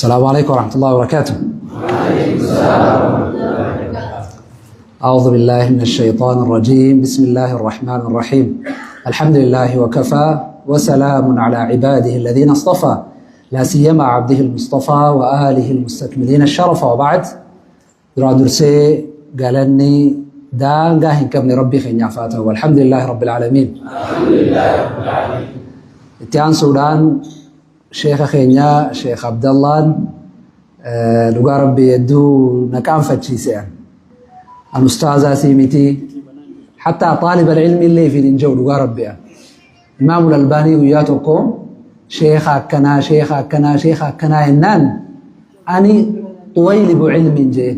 السلام عليكم ورحمة الله وبركاته. أعوذ بالله من الشيطان الرجيم. بسم الله الرحمن الرحيم. الحمد لله وكفى وسلام على عباده الذين اصطفى، لا سيما عبده المصطفى وآله المستكملين الشرف. وبعد، duraan dursee galanni daangaa hin qabne Rabbii keenyaaf haa ta'u. Alhamdulillahi Rabbil Aalamiin. Itti aansuudhaan sheeka keenya Sheekh Abdallaan dhugaa Rabbii hedduu na qaanfachiise. An ustaazaa sii miti. Hattaa xaaliba ilmi illee ifiin hin jiru dhugaa Rabbii. Imaamul Albaanii guyyaa tokko sheeka akkanaa, sheeka akkanaa, sheeka akkanaa jennaan, ani xuwaylibu ilmiin jeen.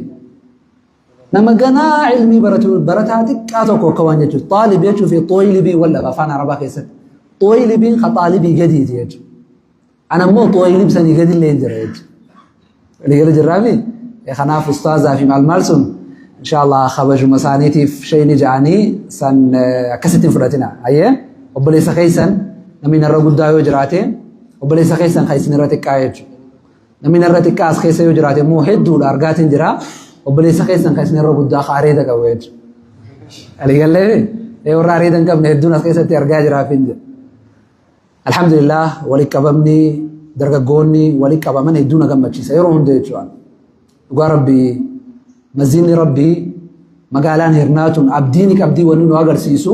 Nama ganaa ilmii baratu, barataa xiqqaa tokko akka waan jechuudha. Xaalib jechuu fi xuwaylibii wal dhaba afaan Arabaa keessatti. Xuwaylibiin ka xaalibii gadiiti jechuudha. Ana immoo xuwaylib sanii gadillee hin jira jechuudha. Waliigala jirraami? Kanaaf ustaazaa fi maal maal sun inshallah kabajuma isaaniitiif shayni ja'anii san akkasitti hin fudhatina. Hayyee, obboleessa keessan namni narra guddaa yoo jiraate, obboleessa keessan kan isinirra xiqqaa jechuudha. Namni narra xiqqaa as keessa yoo jiraate immoo hedduudha, argaatiin jira. Obboleessa keessan kan isinirra guddaa ka areeda qabu jechuudha. Waliigallee warra areeda hin qabne hedduun as keessatti argaa jiraaf hin jira. Alhamdulillah, walitti qabamni dargaggoonni walitti qabaman hedduu na gammachiisa yeroo hunda jechuudha. Dhugaa Rabbii, masjiidni Rabbii magaalaan Hirnaatun abdiini qabdii wanni nu agarsiisu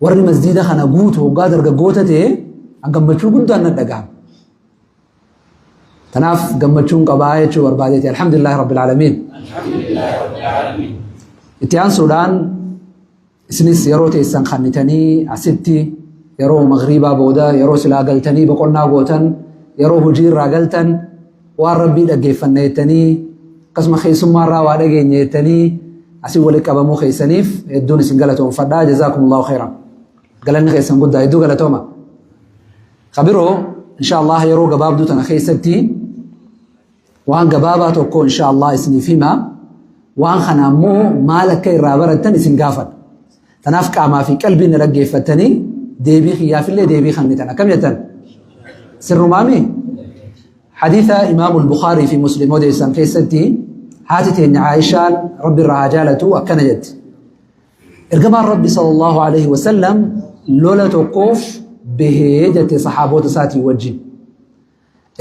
warri masjiida kana guutu hoggaa dargaggoota ta'e an gammachuu guddaan na dhagahama. Kanaaf gammachuun qabaa jechuu barbaadeeti. Alhamdulillahi Rabbil Aalamiin. Itti aansuudhaan isinis yeroo teessan kannitanii asitti yeroo magriibaa booda, yeroo silaa galtanii boqonnaa gootan, yeroo hojii irraa galtan waan Rabbii dhaggeeffanna jettanii, akkasuma keessummaa irraa waa dhageenya jettanii asii walitti qabamuu keessaniif hedduun isin galatoomfadha. Jazaakumullahu khairan. Galanni keessan guddaa, hedduu galatooma. Kabiroo, insha Allah yeroo gabaabduu tana keessatti waan gabaabaa tokko insha Allah isiniif hima. Waan kana ammoo maal akka irraa barattan isin gaafadha. Tanaaf qaamaa fi qalbiin na dhaggeeffattanii deebii kiyyaafillee deebii kennitan. Akkam jettan? Sirrumaami? Hadiisa Imaamu Bukhaarii fi Muslim odeessan keessatti haati teenya Aayishaan, Rabbi irraa haa jaalatu, akkana jetti. Ergamaan Rabbi sallallahu alaihi wasallam lola tokkoof bahee jette saxaaboota isaatii wajjin.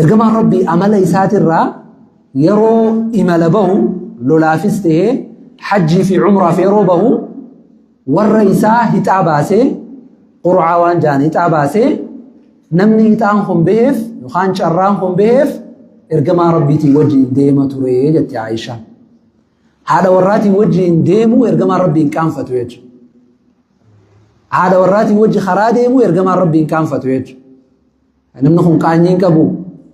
Ergamaan Rabbii amala isaatirraa yeroo imala bahu, lolaafis ta'ee hajjii fi umraaf yeroo bahu, warra isaa hixaa baasee, qurcaa waan jaan hixaa baasee, namni hixaan kun baheef yookaan carraan kun baheef ergamaa Rabbiitiin wajjin deema ture jette Aayishaan. Haadha warraatiin wajjin deemuu ergamaan Rabbii hin qaanfatu jechuudha. Haadha warraatiin wajji karaa deemuu ergamaan Rabbii hin qaanfatu jechuudha. Namni kun qaanyii hin qabu.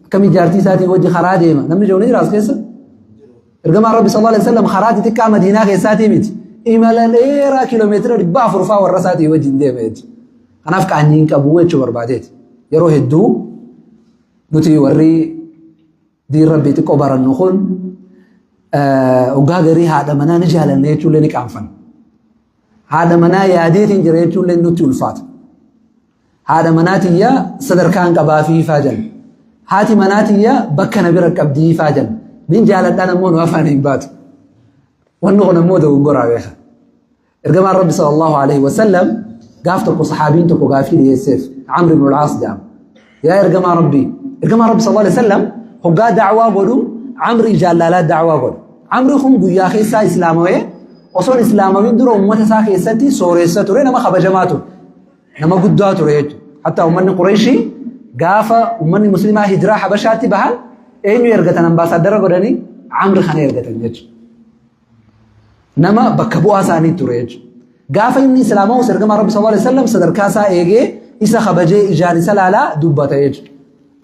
Akkamii jaartii isaatiin wajji karaa deema? Namni jiru ni jira as keessa? Ergamaan Rabbi sallallahu alaihi wasallam karaa xixiqqaa Madiinaa keessaatii miti. Imala dheeraa kiiloomeetira 400 fa'aa warra isaatii wajjin deema jechuudha. Kanaaf qaanyii hin qabu jechuu barbaadeeti. Yeroo hedduu nuti warri diin Rabbii xiqqoo barannu kun hoggaa garii haadha manaa ni jaalanna jechuullee ni qaanfanna. Haadha manaa yaadeetiin jira jechuullee nutti ulfaata. Haadha manaa tiyya sadarkaan qabaa fi ifaa jenna. Haati manaa tiyya bakka na bira qabdii ifaa jenna. Nin jaaladhaan ammoo nu afaan hin baatu. Wanni kun ammoo dogongoraa beeka. Ergamaan Rabbi sallallahu alaihi wasallam gaaf tokko saxaabiin tokko gaafii dhiyeesseef, Amr ibn al-Aas jedhama. Yaa ergamaa Rabbii, ergamaan Rabbi sallallahu alaihi wasallam hoggaa da'waa godhu Amri jaallaalaa da'waa godhu. Amri kun guyyaa keessaa islaamawee, osoon islaamawin dura uummata isaa keessatti sooreessa ture, nama kabajamaa ture. Nama guddaa ture jechuudha. Hatta uummanni Qureeshii gaafa uummanni Muslimaa hijiraa Habashaatti bahan eenyu ergatan ambaasaaddara godhanii? Amri kana ergatan jechuudha. Nama bakka bu'aa isaanii ture jechuudha. Gaafa inni islaamawus ergamaa Rabbi sallallahu alaihi wasallam sadarkaa isaa eegee isa kabajee ijaan isa laalaa dubbata jechuudha.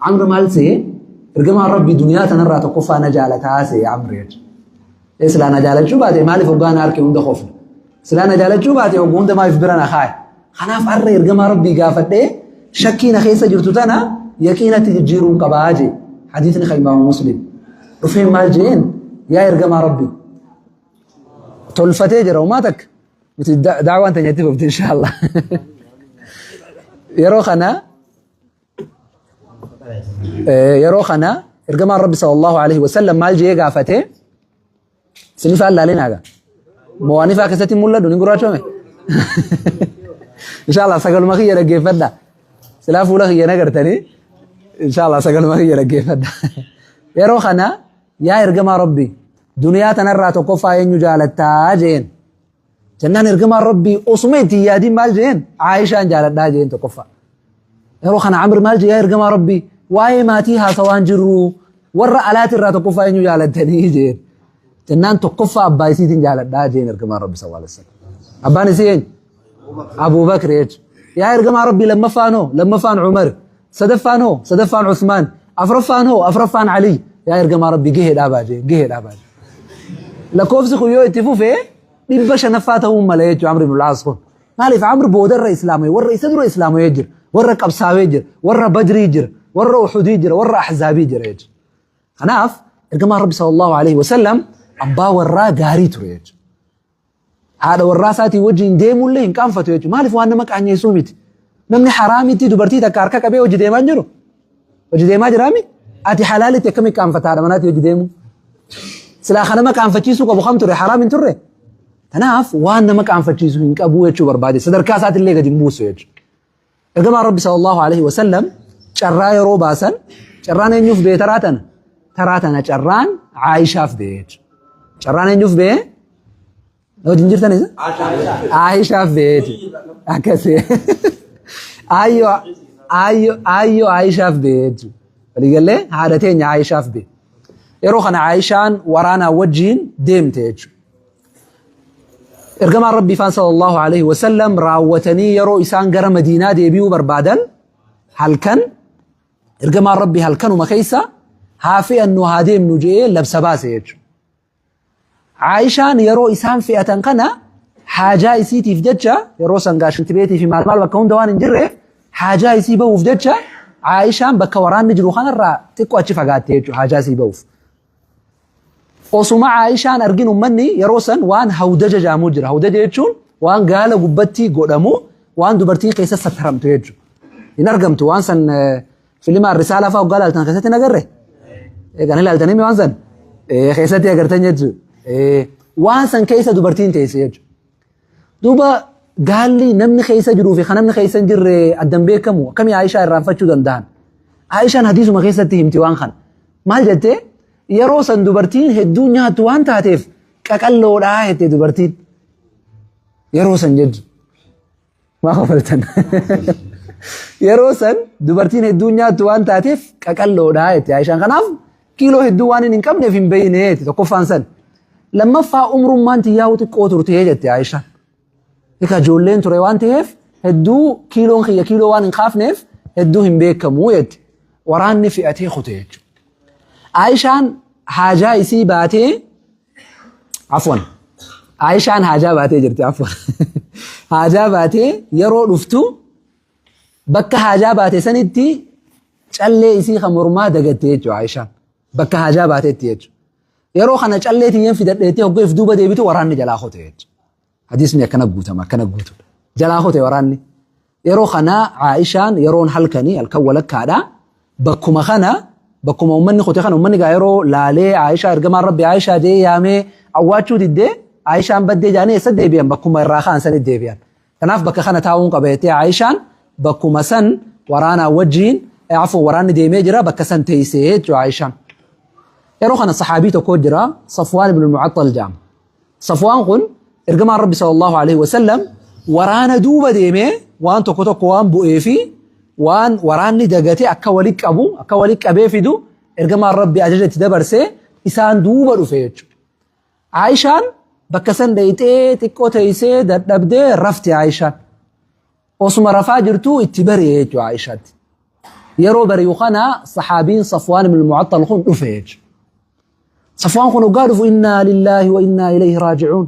Amri maal se'ee? Ergamaan Rabbi duniyaa tanarraa tokkoffaa na jaalataa se'e Amri jechuudha. Silaa na jaalachuu baate maaliif hoggaa na harke hunda kofla? Silaa na jaalachuu baate hogguu hunda maaliif bira na kaaya? Kanaaf har'a ergamaa Rabbii gaafadhee shakkii na keessa jirtu tana yaqiinatti jijjiiruun qabaa jee. Hadiisni kan Imaamu Muslim. Dhufeen maal jeen? Yaa ergamaa Rabbii. Tolfatee jira homaa takka. Nuti daawaan teenya itti fufti inshaallah. Yeroo kana yeroo kana Ergamaan Rabbi sallallahu alaihi wasallam maal jee gaafate? Sinifaa ilaalee naaga. Mo'anifaa keessatti mul'adhu ni gurraachome. Inshallah sagaluma kiyya dhaggeeffadha. Silaa fuula kiyya nagartanii inshallah sagaluma kiyya dhaggeeffadha. Yeroo kana yaa ergamaa Rabbi duniyaa tanarraa tokkoffaa eenyu jaalattaa jeen. Jennaan ergamaan Rabbii osuma itti hin yaadin maal jeen Aayishaan jaaladhaa jeen tokkoffaa. Yeroo kana Amr maal jee yaa ergamaa Rabbii waa'ee maatii haasawaan jirru warra alaati irraa tokkoffaa eenyu jaalattanii jeen. Jennaan tokkoffaa abbaa isiitiin jaaladhaa jeen ergamaan Rabbi sallallahu alaihi wasallam. Abbaan isii eenyu? Abuu Bakr jechuudha. Yaa ergamaa Rabbii lammaffaan hoo? Lammaffaan Umar. Sadaffaan hoo? Sadaffaan Usmaan. Afraffaan hoo? Afraffaan Ali. Yaa ergamaa Rabbii gahee dhaabaa jee gahee dhaabaa jee. Lakkoofsi kun yoo itti fufee 500ffaa ta'uu mala jechuudha Amr ibn al-Aas kun. Maaliif Amr boodarra islaamee warra isa dura islaamee jira. Warra qabsaawee jira. Warra Badrii jira. Warra Uhudii jira. Warra Ahzaabii jira jechuudha. Kanaaf ergamaan Rabbi sallallahu alaihi wasallam abbaa warraa gaarii ture jechuudha. Haadha warraa isaatii wajjin deemullee hin qaanfatu jechuudha. Maaliif waan nama qaanyeessuu miti. Namni haraamitti dubartii takka harka qabee hojii deemaa hin jiru. Hojii deemaa jiraami? Ati halaalitti akkamitti qaanfata haadha manaatii hojii deemuu? Silaa kan nama qaanfachiisuu qabu kam ture? Haraam hin turre? Kanaaf waan nama qaanfachiisu hin qabu jechuu barbaade. Sadarkaa isaatillee gadi hin buusu jechuudha. Ergamaan Rabbi sallallahu alaihi wasallam carraa yeroo baasan carraan eenyuuf bee taraa tana? Taraa tana carraan Aayishaaf bee jechuudha. Carraan eenyuuf bee? Wajjin jirtan isa? Aayishaaf bee jechuudha. Akkasii. Aayyoo aayyoo aayyoo Aayishaaf bee jechuudha. Waliigallee haadha teenya Aayishaaf bee. Yeroo kana Aayishaan waraanaa wajjin deemte jechuudha. Ergamaan Rabbii faan sallallahu alaihi wasallam raawwatanii yeroo isaan gara Madiinaa deebi'uu barbaadan halkan ergamaan Rabbii halkanuma keessa haa fe'annu haa deemnu jedhee labsa baase jechuudha. Aayishaan yeroo isaan fe'atan kana haajaa isiitiif jecha yeroo sangaa shintibeetii fi maal maal bakka hunda waan hin jirreef haajaa isii bahuuf jecha Aayishaan bakka waraanni jiru kanarraa xiqqoo achi fagaatte jechuudha haajaa isii bahuuf. Osuma Aayishaan argin ummanni yeroo san waan hawdaja jaamu jira. Hawdaja jechuun waan gaala gubbatti godhamu waan dubartiin keessa sattaramtu jechuudha. Hin argamtu waan san filima risaalaa fa'aa hoggaa ilaaltan keessatti hin agarre. Kan ilaaltanii waan san keessatti agartan jechuudha. Waan san keessa dubartiin teesse jechuudha. Duuba gaalli namni keessa jiruu fi kan namni keessa hin jirre addan beekamu akkamii Aayishaa irraanfachuu danda'an. Aayishaan hadiisuma keessatti himti waan kana. Maal jettee yeroo san dubartiin hedduu nyaattu waan taateef qaqalloodhaa jette dubartiin. Yeroo san jettu. Maa kofaltan? Yeroo san dubartiin hedduu nyaattu waan taateef qaqalloodha jette Aayishaan. Kanaaf kiiloo hedduu waan hin qabneef hin beeyne jette tokkoffaan san. Lammaffaa umrummaan tiyyaa'uu xiqqoo turte jette Aayishaan. Egaa ijoolleen ture waan ta'eef hedduu kiiloon kiyya kiiloo waan hin kaafneef hedduu hin beekamu jette. Waraanni fe'atee kute jechuudha. Aayishaan haajaa isii baatee Afwan. Aayishaan haajaa baatee jirti afwan. Haajaa baatee yeroo dhuftu bakka haajaa baate sanitti callee isii kan mormaa dagatte jechuudha Aayishaan. Bakka haajaa baatetti jechuudha. Yeroo kana callee tiyyeen fidadheettee hoggoo if duuba deebitu waraanni jalaa kote jechuudha. Hadiisni akkana guutama akkana guutudha. Jalaa kote waraanni. Yeroo kana Aayishaan yeroon halkanii halkan walakkaadha. Bakkuma kana bakkuma uummanni kote kana uummanni gaa yeroo laalee Aayishaa ergamaan Rabbi Aayishaa jee yaamee awwaachuu diddee Aayishaan baddee jaanii eessa deebi'an bakkuma irraa ka'an sanitti deebi'an. Kanaaf bakka kana taa'uun qaba jettee Aayishaan bakkuma san waraanaa wajjiin afwan waraanni deemee jira bakka san teessee jechuudha Aayishaan. Yeroo kana saxaabii tokko jira Safwaan ibn Mu'axxal jedhama. Safwaan kun ergamaan Rabbi sallallahu alaihi wasallam waraana duuba deemee waan tokko tokko waan bu'ee fi waan waraanni dagate akka wali qabu akka wali qabee fidu ergamaan Rabbi ajaja itti dabarsee isaan duuba dhufe jechuudha. Aayishaan bakka san dhayxee xiqqoo teessee dadhabdee rafte Aayishaan. Osuma rafaa jirtuu itti bari'e jechuudha Aayishaatti. Yeroo bari'u kana saxaabiin Safwaan ibn Mu'axxal kun dhufe jechuudha. Safwaan kun hoggaa dhufu innaa lillaahi wa innaa ilayhi raaji'uun.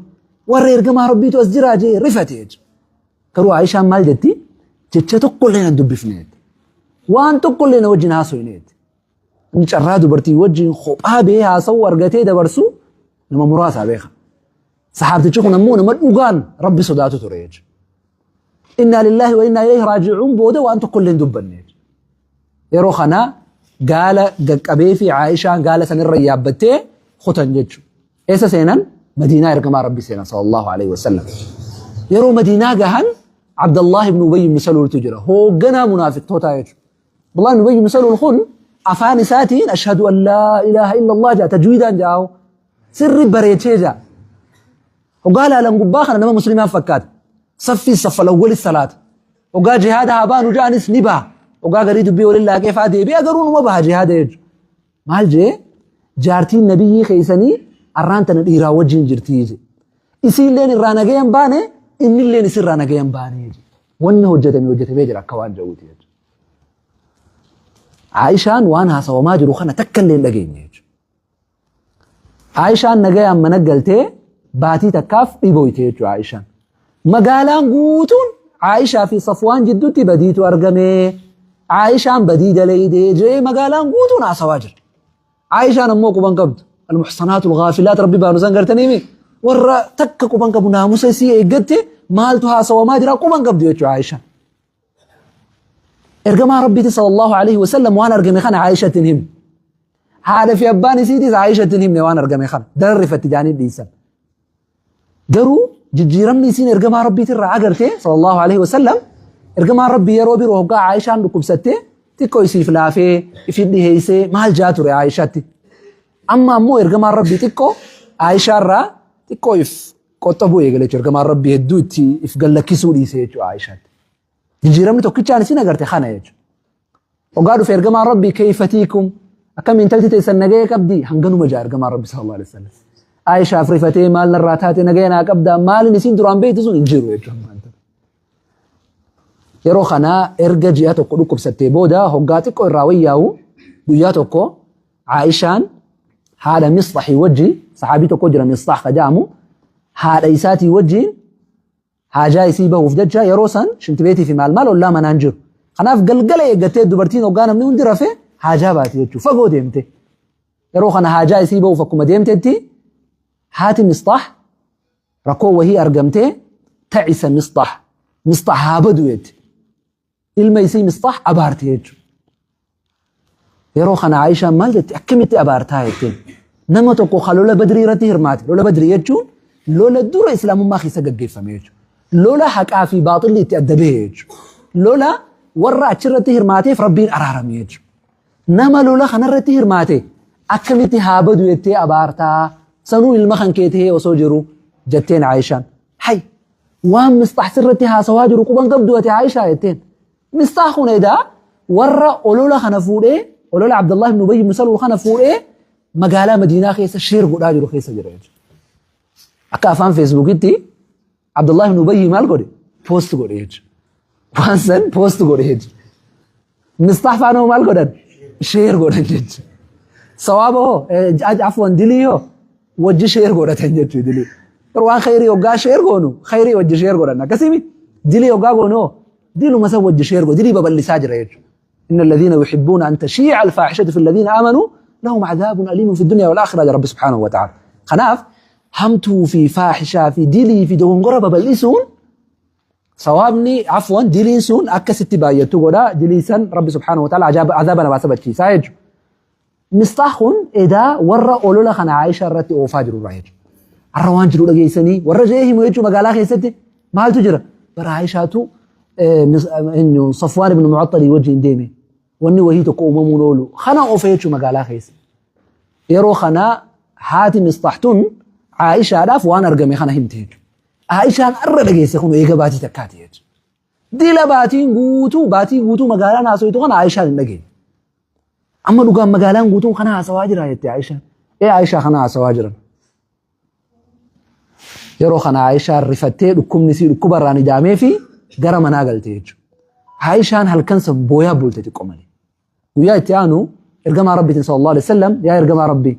Warra ergamaa Rabbiitu as jiraa jee rifate jechuudha. Garuu Aayishaan maal jetti? Jecha tokkollee nan dubbifne jette. Waan tokkollee na wajjin haasofne jette. Inni carraa dubartii wajjin kophaa bee haasa'uu argatee dabarsu nama muraasaa beeka. Sahaabtichi kun ammoo nama dhugaan Rabbi sodaatu ture jechuudha. Innaa lillaahi wa innaa ilayhi raaji'uun booda waan tokkollee hin dubbanne jechuudha. Yeroo kana Gaala gaqqabee fi Aayishaan gaala sanirra yaabbattee kutan jechuudha. Eessa seenan? Madiinaa ergamaa Rabbii seenan sallallahu alaihi wasallam. Yeroo Madiinaa gahan Abdallah ibn Ubay ibn Saluultu jira. Hoogganaa munaafiqtootaa jechuudha. Abdallah ibn Ubay ibn Saluul kun afaan isaatiin ashhadu an laa ilaaha illallah jaa tajwiidaan jaa'u. Sirri bareechee jaa. Hoggaa laalan gubbaa kana nama muslimaa fakkaata. Saffii saffal awwalis salaata. Hoggaa jihaada haa baanu ja'anis ni baha. Hoggaa garii dubbii waliin laaqee fa'aa deebi'a garuu numa baha jihaada jechuudha. Maal jee jaartiin nabiyyii keessanii arraan tana dhiiraa wajjin jirtii jee. Isiilleen irraa nagaya hin baane innilleen isirraa nagaya hin baane jee. Wanni hojjetame hojjetamee jira akka waan jedhuuti jechuudha. Aayishaan waan haasawamaa jiru kana takka illee hin dhageenye jechuudha. Aayishaan nagayaan mana galtee baatii takkaaf dhibooyte jechuudha Aayishaan. Magaalaan guutuun Aayishaa fi Safwaan jidduutti badiitu argame. Aayishaan badii dalaydee jee magaalaan guutuun haasawaa jira. Aayishaan ammoo quban qabdu. Almuhsanaatul gaafilaat rabbi baanu san gartaniimi. Warra takka quban qabu naamusa isii eeggatte maaltu haasawamaa jira quban qabdu jechuudha Aayishaan. Ergamaa Rabbiiti sallallahu alaihi wasallam waan argame kana Aayishatti hin himne. Haadha fi abbaan isiitis Aayishatti hin himne waan argame kana. Daran rifatti jaanii dhiisan. Garuu jijjiiramni isiin ergamaa Rabbiiti irraa agarte sallallahu alaihi wasallam ergamaan Rabbii yeroo biroo hoggaa Aayishaan dhukkubsattee xiqqoo isiif laafee ifi dhiheessee maal jaa ture Aayishatti. Amma ammoo ergamaan Rabbii xiqqoo Aayishaarraa xiqqoo if qoxxobuu eegale jechuudha. Ergamaan Rabbii hedduu itti if gallakkisuu dhiise jechuudha Aayishaatti. Jijjiiramni tokkichaan isin agarte kana jechuudha. Hoggaa dhufe ergamaan Rabbii keeyfatiikum akkam intalti teessan nagaya qabdi hanganuma jaa ergamaan Rabbii sallallahu alaihi wasallam. Aayishaaf rifatee maal narraa taate nagaya naa qabdaa maalin isin duraan beektu sun hin jiru jechuudha. Yeroo kana erga ji'a tokko dhukkubsattee booda hoggaa xiqqoo irraa wayyaa'u guyyaa tokko Aayishaan haadha Misxahi wajji saxaabii tokko jira Misxah ka jedhamu haadha isaatii wajjiin haajaa isii bahuuf jecha yeroo san shintibeetii fi maal maal ollaa manaan jiru. Kanaaf galgala eeggattee dubartiin hoggaa namni hundi rafe haajaa baati jechuudha fagoo deemte. Yeroo kana haajaa isii bahuuf akkuma deemtetti haati Misxah rakkoo wahii argamtee ta'isa Misxah Misxah haa badu jette. Ilma isii Misxaah abaarte jechuudha. Yeroo kana Aayishaan maal jette akkamitti abaartaa jetteen. Nama tokko ka lola badrii irratti hirmaate. Lola badrii jechuun lola dura islaamummaa keessa gaggeeffame jechuudha. Lola haqaa fi baaxilli itti adda bahe jechuudha. Lola warra achirratti hirmaateef rabbiin araarame jechuudha. Nama lola kanarratti hirmaate akkamitti haa badu jettee abaartaa sanuu ilma kan kee tahee osoo jiru jetteen Aayishaan. Hay waan Misxaah sirratti haasawaa jiru quban qabdu ati Aayishaa jetteen. Misxaah kun edaa warra olola kana fuudhee olola Abdullah ibn Ubay ibn Salul kana fuudhee magaalaa Madiinaa keessa sheer godhaa jiru keessa jira jechuudha. Akka afaan Feesbuukitti Abdullah ibn Ubay maal godhe? Poost godhe jechuudha. Waan san poost godhe jechuudha. Misxaah faanoo maal godhan? Sheer godhan jechuudha. Sawaaba hoo afwan dilii hoo wajji sheer godhatan jechuudha dilii. Garuu waan khayrii hoggaa sheer goonu khayrii wajji sheer godhan akkasimi dilii hoggaa goonu hoo diluma san wajji sheer godhu dilii babal'isaa jira jechuudha. إن الذين يحبون أن تشيع الفاحشة في الذين آمنوا لهم عذاب أليم في الدنيا والآخرة يا رب سبحانه وتعالى. خناف همتو في فاحشة في دلي في دغنغرة babal'isuun Sawaabni afwan diliin sun akka sitti baay'attu godha dilii san rabbi subhaanahu wa ta'ala azaaba namaa sabachiisaa jechuudha. Misxaah kun edaa warra olola kana Aayishaa irratti oofaa jiru irraa jechuudha. Har'a waan jiru dhageessanii warra jee himu jechuudha magaalaa keessatti maaltu jira? Bara Aayishaatu eenyu Safwaan ibn Mu'axxalii wajjin deeme. Wanni wahii tokko uumamuun oolu kana oofe jechuudha magaalaa keessa. Yeroo kana haati Misxaah tun Aayishaadhaaf waan argame kana himte jechuudha. Aayishaan arra dhageesse kun eega baatii takkaati jechuudha. Dila baatiin guutuu baatii guutuu magaalaan haasoytu kana Aayishaan hin dhageenye. Amma dhugaan magaalaan guutuun kana haasawaa jira jette Aayishaan. Ee Aayishaa kana haasawaa jiran. Yeroo kana Aayishaan rifattee dhukkubni isii dhukkuba irraan idaamee fi gara manaa galte jechuudha. Aayishaan halkan san booyaa bulte xiqqoo malee. Guyyaa itti aanu ergamaa Rabbiitiin sallallahu alaihi wasallam yaa ergamaa Rabbii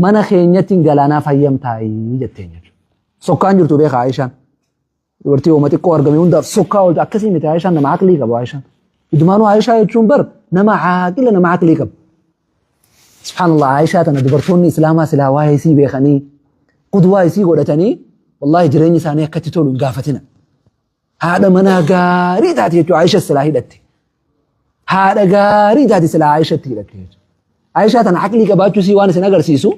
mana keenyatti galaanaaf hayyamtaayii jetteen jechuudha. Sokkaan jirtu beeka Aayishaan. Dubartii hooma xiqqoo argame hundaaf sokkaa ooltu akkasii miti Aayishaan nama aqlii qabu Aayishaan. Idumaanuu Aayishaa jechuun bar nama aaqila nama aqlii qabu. Subhaanallah Aayishaa tana dubartoonni Islaamaa silaa waa'ee isii beekanii qudwaa isii godhatanii wallaahi jireenyi isaanii akkatti tolu hin gaafatina. Haadha manaa gaarii taate jechuudha Aayisha silaa hidhatte. Haadha gaarii taati silaa Aayishatti hidhatte jechuudha. Aayishaa tana aqlii qabaachuu isii waan isin agarsiisu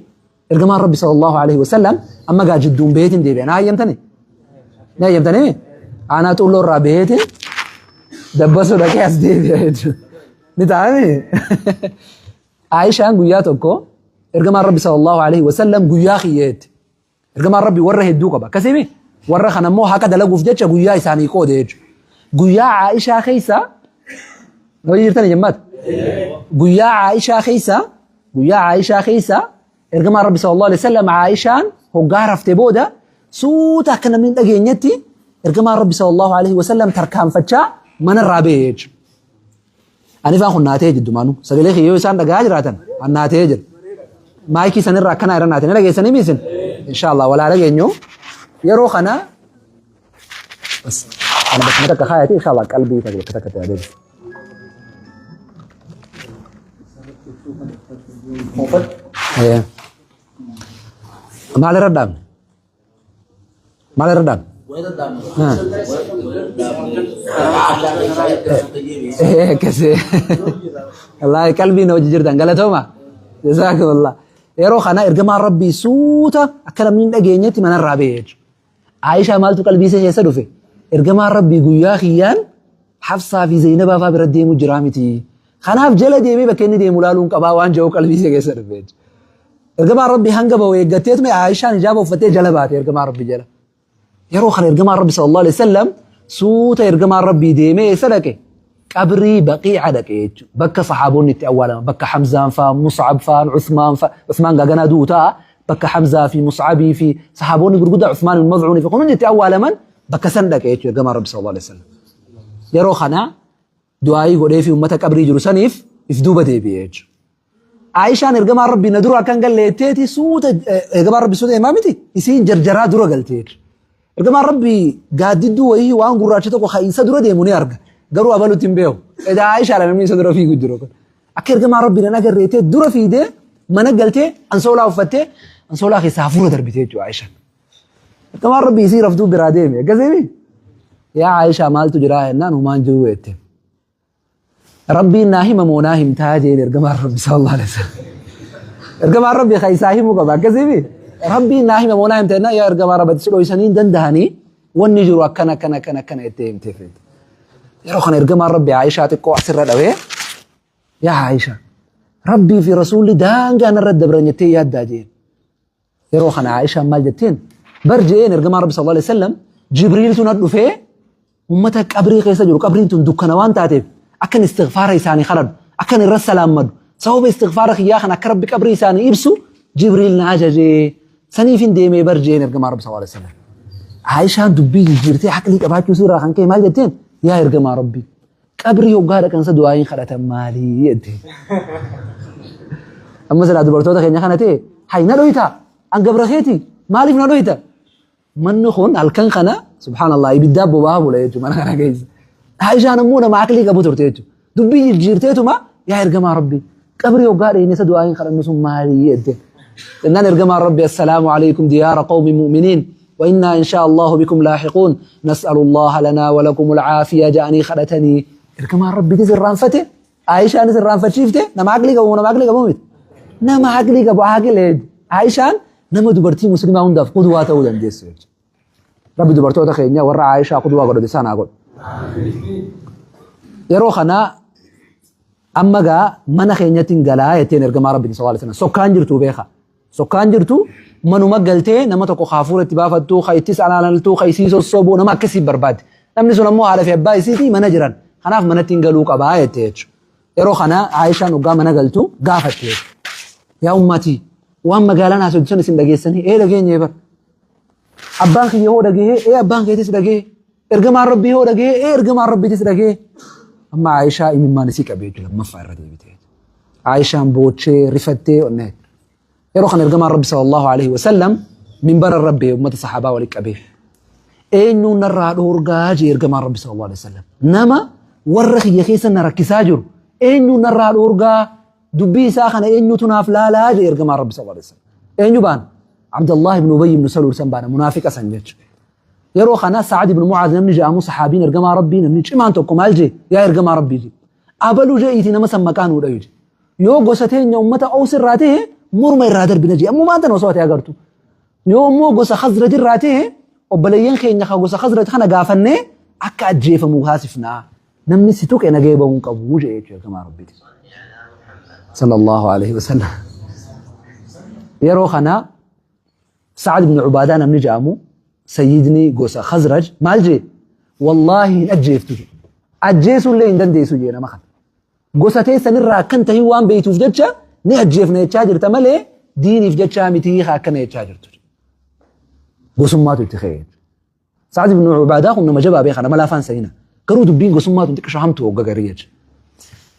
ergamaan Rabbi sallallahu alaihi wasallam amma gaa jidduun beetin deebi'a. Na hayyamtani? Na hayyamtani? Aanaa xuulloo irraa beetin dabbasuu dhaqee as deebi'a jechuudha. Ni ta'ami? Aayishaan guyyaa tokko ergamaan Rabbi sallallahu alaihi wasallam guyyaa kiyyeetti. Ergamaan Rabbi warra hedduu qaba. Akkasimi warra kana immoo haqa dalaguuf jecha guyyaa isaanii qoode jechuudha. Guyyaa Aayishaa keessa wayii jirtani jemmaata. Guyyaa Aayishaa keessa guyyaa Aayishaa keessa ergamaan Rabbi sallallahu alaihi wasallam Aayishaan hoggaa rafte booda suuta akka namni hin dhageenyetti ergamaan Rabbi sallallahu alaihi wasallam tarkaanfachaa manarraa ba'e jechuudha. Ani faan kun naatee jiddumaanu sagalee kiyya yoo isaan dhagahaa jiraatan an naatee jira. Maayikii sanirra akkanaa irra naatee na dhageessanii miisin? Inshaallah walaa dhageenyu. Yeroo kana bas ana bakka takka kaayate inshaallah qalbii takka bakka takka ta'e adeemsa. Maal irra dhaabne? Maal irra dhaabne? Akkasii. Wallaahi qalbii na hojii jirtan galatooma. Jazaakumullah. Yeroo kana ergamaan Rabbii suuta akka namni hin dhageenyetti manarraa ba'e jechuudha. Aayishaa maaltu qalbii ishee keessa dhufe? Ergamaan Rabbii guyyaa kiyyaan Hafsaa fi Zaynabaa fa'aa bira deemu jiraa miti. Kanaaf jala deemee bakka inni deemu laaluun qabaa waan jedhu qalbii ishee keessa dhufe jechuudha. Ergamaan Rabbii hanga bahu eeggatteetuma Aayishaan hijaaba uffattee jala baate ergamaa Rabbii jala. Yeroo kana ergamaan Rabbi sallallahu alaihi wasallam suuta ergamaan Rabbii deemee eessa dhaqe? Qabrii Baqiica dhaqe jechuudha. Bakka sahaabonni itti awwaalaman bakka Hamzaan fa'aa, Mus'ab fa'aa, Uthmaan fa'aa, Uthmaan gaaganaa du'u ta'a. Bakka Hamzaa fi Mus'abii fi sahaabonni gurguddaa Uthmaan ibn Maz'uun fi kun hundi itti awwaalaman bakka san dhaqe jechuudha ergamaan Rabbi sallallahu alaihi wasallam. Yeroo kana du'aayii godhee fi uummata qabrii jiru saniif if duuba deebi'e jechuudha. Aayishaan ergamaan Rabbii na dura akka hin galle jetteeti suuta ergamaan Rabbii suuta deemaa miti isiin jarjaraa dura galte jechuudha. Ergamaan Rabbii gaaddidduu wayii waan gurraacha tokko kan isa dura deemu ni arga. Garuu abalutti hin beeku. Edaa Aayishaadha namni isa dura fiigu jiru kun. Akka ergamaan Rabbii nan agarre jettee dura fiidee mana galtee ansoolaa uffattee ansoolaa keessaa hafuura darbite jechuudha Aayishaan. Ergamaan Rabbii isii raftuu biraa deeme. Akkasii yaa Aayishaa maaltu jiraa jennaan homaan jiru jette. Rabbiin naa hima moo naa himtaa jeen ergamaan Rabbi sallallahu alaihi wasallam. Ergamaan Rabbi kan isaa himuu qaba akkasii Rabbiin naa hima moo naa himta jennaan yaa ergamaa Rabbi si dhoysanii hin dandahanii wanni jiru akkana akkana akkana akkana jettee himteef. Yeroo kana ergamaan Rabbi Aayishaa xiqqoo asirra dhawee yaa Aayishaa Rabbii fi Rasuulli daangaa narra dabran jettee yaaddaa jeen. Yeroo kana Aayishaan maal jetteen? Bar je'een ergamaan Rabbi sallallahu alaihi wasallam Jibriiltu na dhufee ummata qabrii keessa jiru qabriin tun dukkana waan taateef akkan istighfaara isaanii kadhadhu akkan irra salaammadu sababa istighfaara kiyyaa kan akka Rabbi qabrii isaanii ibsu Jibriil na ajajee saniif hin deemee bar je'een ergamaan Rabbi sallallahu alaihi wasallam. Aayishaan dubbii jijjiirtee aqlii qabaachuu irraa kan ka'e maal jetteen? Yaa ergamaa Rabbii Qabrii hoggaa dhaqan sa du'aa'iin kadhatan maalii jette. Amma silaa dubartoota keenya kana ta'e hay na dhoyta an gabra keeti maaliif na dhoyta manni kun halkan kana subhaanallah ibiddaa boba'aa bula jechuudha mana kana keessa. Aishaan ammoo nama aqlii qabu turte jechuudha. Dubbii jijjiirteetuma yaa ergamaa rabbii qabrii hoggaa dheyne sa du'aa'iin kadhannu sun maalii jette. Jennaan ergamaan rabbi assalaamu alaikum diyaara qawmi mu'miniin وإنا إن شاء الله بكم لاحقون نسأل الله لنا ولكم العافية جa'anii kadhatanii ergamaan rabbitis irraanfate Aayishaanis irraanfachiifte nama aqlii qabu nama aqlii qabu miti nama aqlii qabu aqlee Aayishaan nama dubartii muslimaa hundaaf qudwaa ta'uu dandeessu jechuudha. Rabbi dubartoota keenya warra Aayishaa qudwaa godhate isaan haa godhu. Yeroo kana amma gaa mana keenyatti hin galaa jetteen ergamaa rabbi sallallahu alaihi wasallam sokkaan jirtu beeka. Sokkaan jirtu manuma galtee nama tokko ka hafuura itti baafattu, ka ittis alaalaltu, ka isii sossobu nama akkasii barbaaddi. Namni sun ammoo haadha fi abbaa isiitii mana jiran. Kanaaf manatti hin galuu qabaa jette jechuudha. Yeroo kana Aayishaan hoggaa mana galtu gaafatte jechuudha. Yaa ummatii waan magaalaan haasoftu san isin dhageessanii ee dhageenye bar. Abbaan kiyya hoo dhagahee ee abbaan keetis dhagahee. Ergamaan Rabbii hoo dhagahee ee ergamaan Rabbiitis dhagahee. Amma Aayishaa imimmaan isii qabee jechuudha lammaffaa irra deebitee. Aayishaan boochee rifattee onnee. Yeroo kana ergamaan Rabbi sallallahu alaihi wasallam minbara irra ba'ee uummata sahaabaa walitti qabee. Eenyuun narraa dhoorgaa jee ergamaan Rabbi sallallahu alaihi wasallam. Nama warra kiyya keessa na rakkisaa jiru eenyuun narraa dhoorgaa dubbii isaa kana eenyutu naaf laalaa jee ergamaan Rabbi sallallahu alaihi wasallam. Eenyu baana? Abdallah ibn Ubay ibn Saluul san baana munaafiqa san jechuudha. Yeroo kana Sa'ad ibn Mu'aaz namni jedhamu sahaabiin ergamaa Rabbii namni cimaan tokko maal jee yaa ergamaa Rabbii jee. Abalu je'iiti nama san maqaa nuu dhayu jedhe. Yoo gosa teenya ummata Ows irraa ta'e morma irraa darbina jedhe. Ammumaan tana osoo ati agartu. Yoo immoo gosa Khazraj irraa ta'e obboleeyyan keenya ka gosa Khazraj kana gaafannee akka ajjeefamu taasifna. Namni si tuqe nagaya bahuu hin qabu jedhe jechuudha ergamaa Rabbiiti. Sallallahu alaihi wasallam. Yeroo kana Sa'ad ibn Ubaadaa namni jedhamu sayyidni gosa Khazraj maal jee? Wallaahi hin ajjeeftu jedhe. Ajjeesuullee hin dandeessu jee nama kana. Gosa teessan irraa akkan tahin waan beektuuf jecha ni ajjeefna jechaa jirta malee diiniif jechaa mitii akkana jechaa jirtu. Gosummaatu itti ka'e. Sa'ad ibn Ubaadaa kun nama jabaa beeka nama laafaan seenaa. Garuu dubbiin gosummaa tun xiqqisho hamtu hogga garii jecha.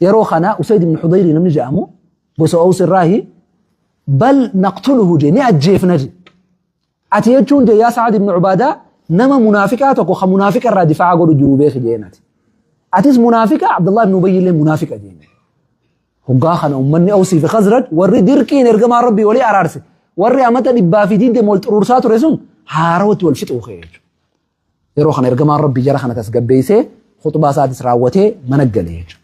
Yeroo kana Usayd ibn Hudayri namni jedhamu gosa Ows irraahi bal naqtuluhu je ni ajjeefna je. Ati jechuun je yaa Sa'ad ibn Ubaadaa nama munaafiqaa tokko kan munaafiqa irraa difaa'a godhu jiru beeki jeen ati. Atis munaafiqa Abdullah ibn Ubayy illee munaafiqa jeen. Hoggaa kana ummanni Awsii fi Khazraj warri dirqiin ergamaa Rabbii walii araarse warri amata 120 wal xuruursaa ture sun haarawatti wal fixuu ka'e jechuudha. Yeroo kana ergamaan Rabbii jara kana tasgabbeessee khuxbaa isaatis raawwatee mana gale jechuudha.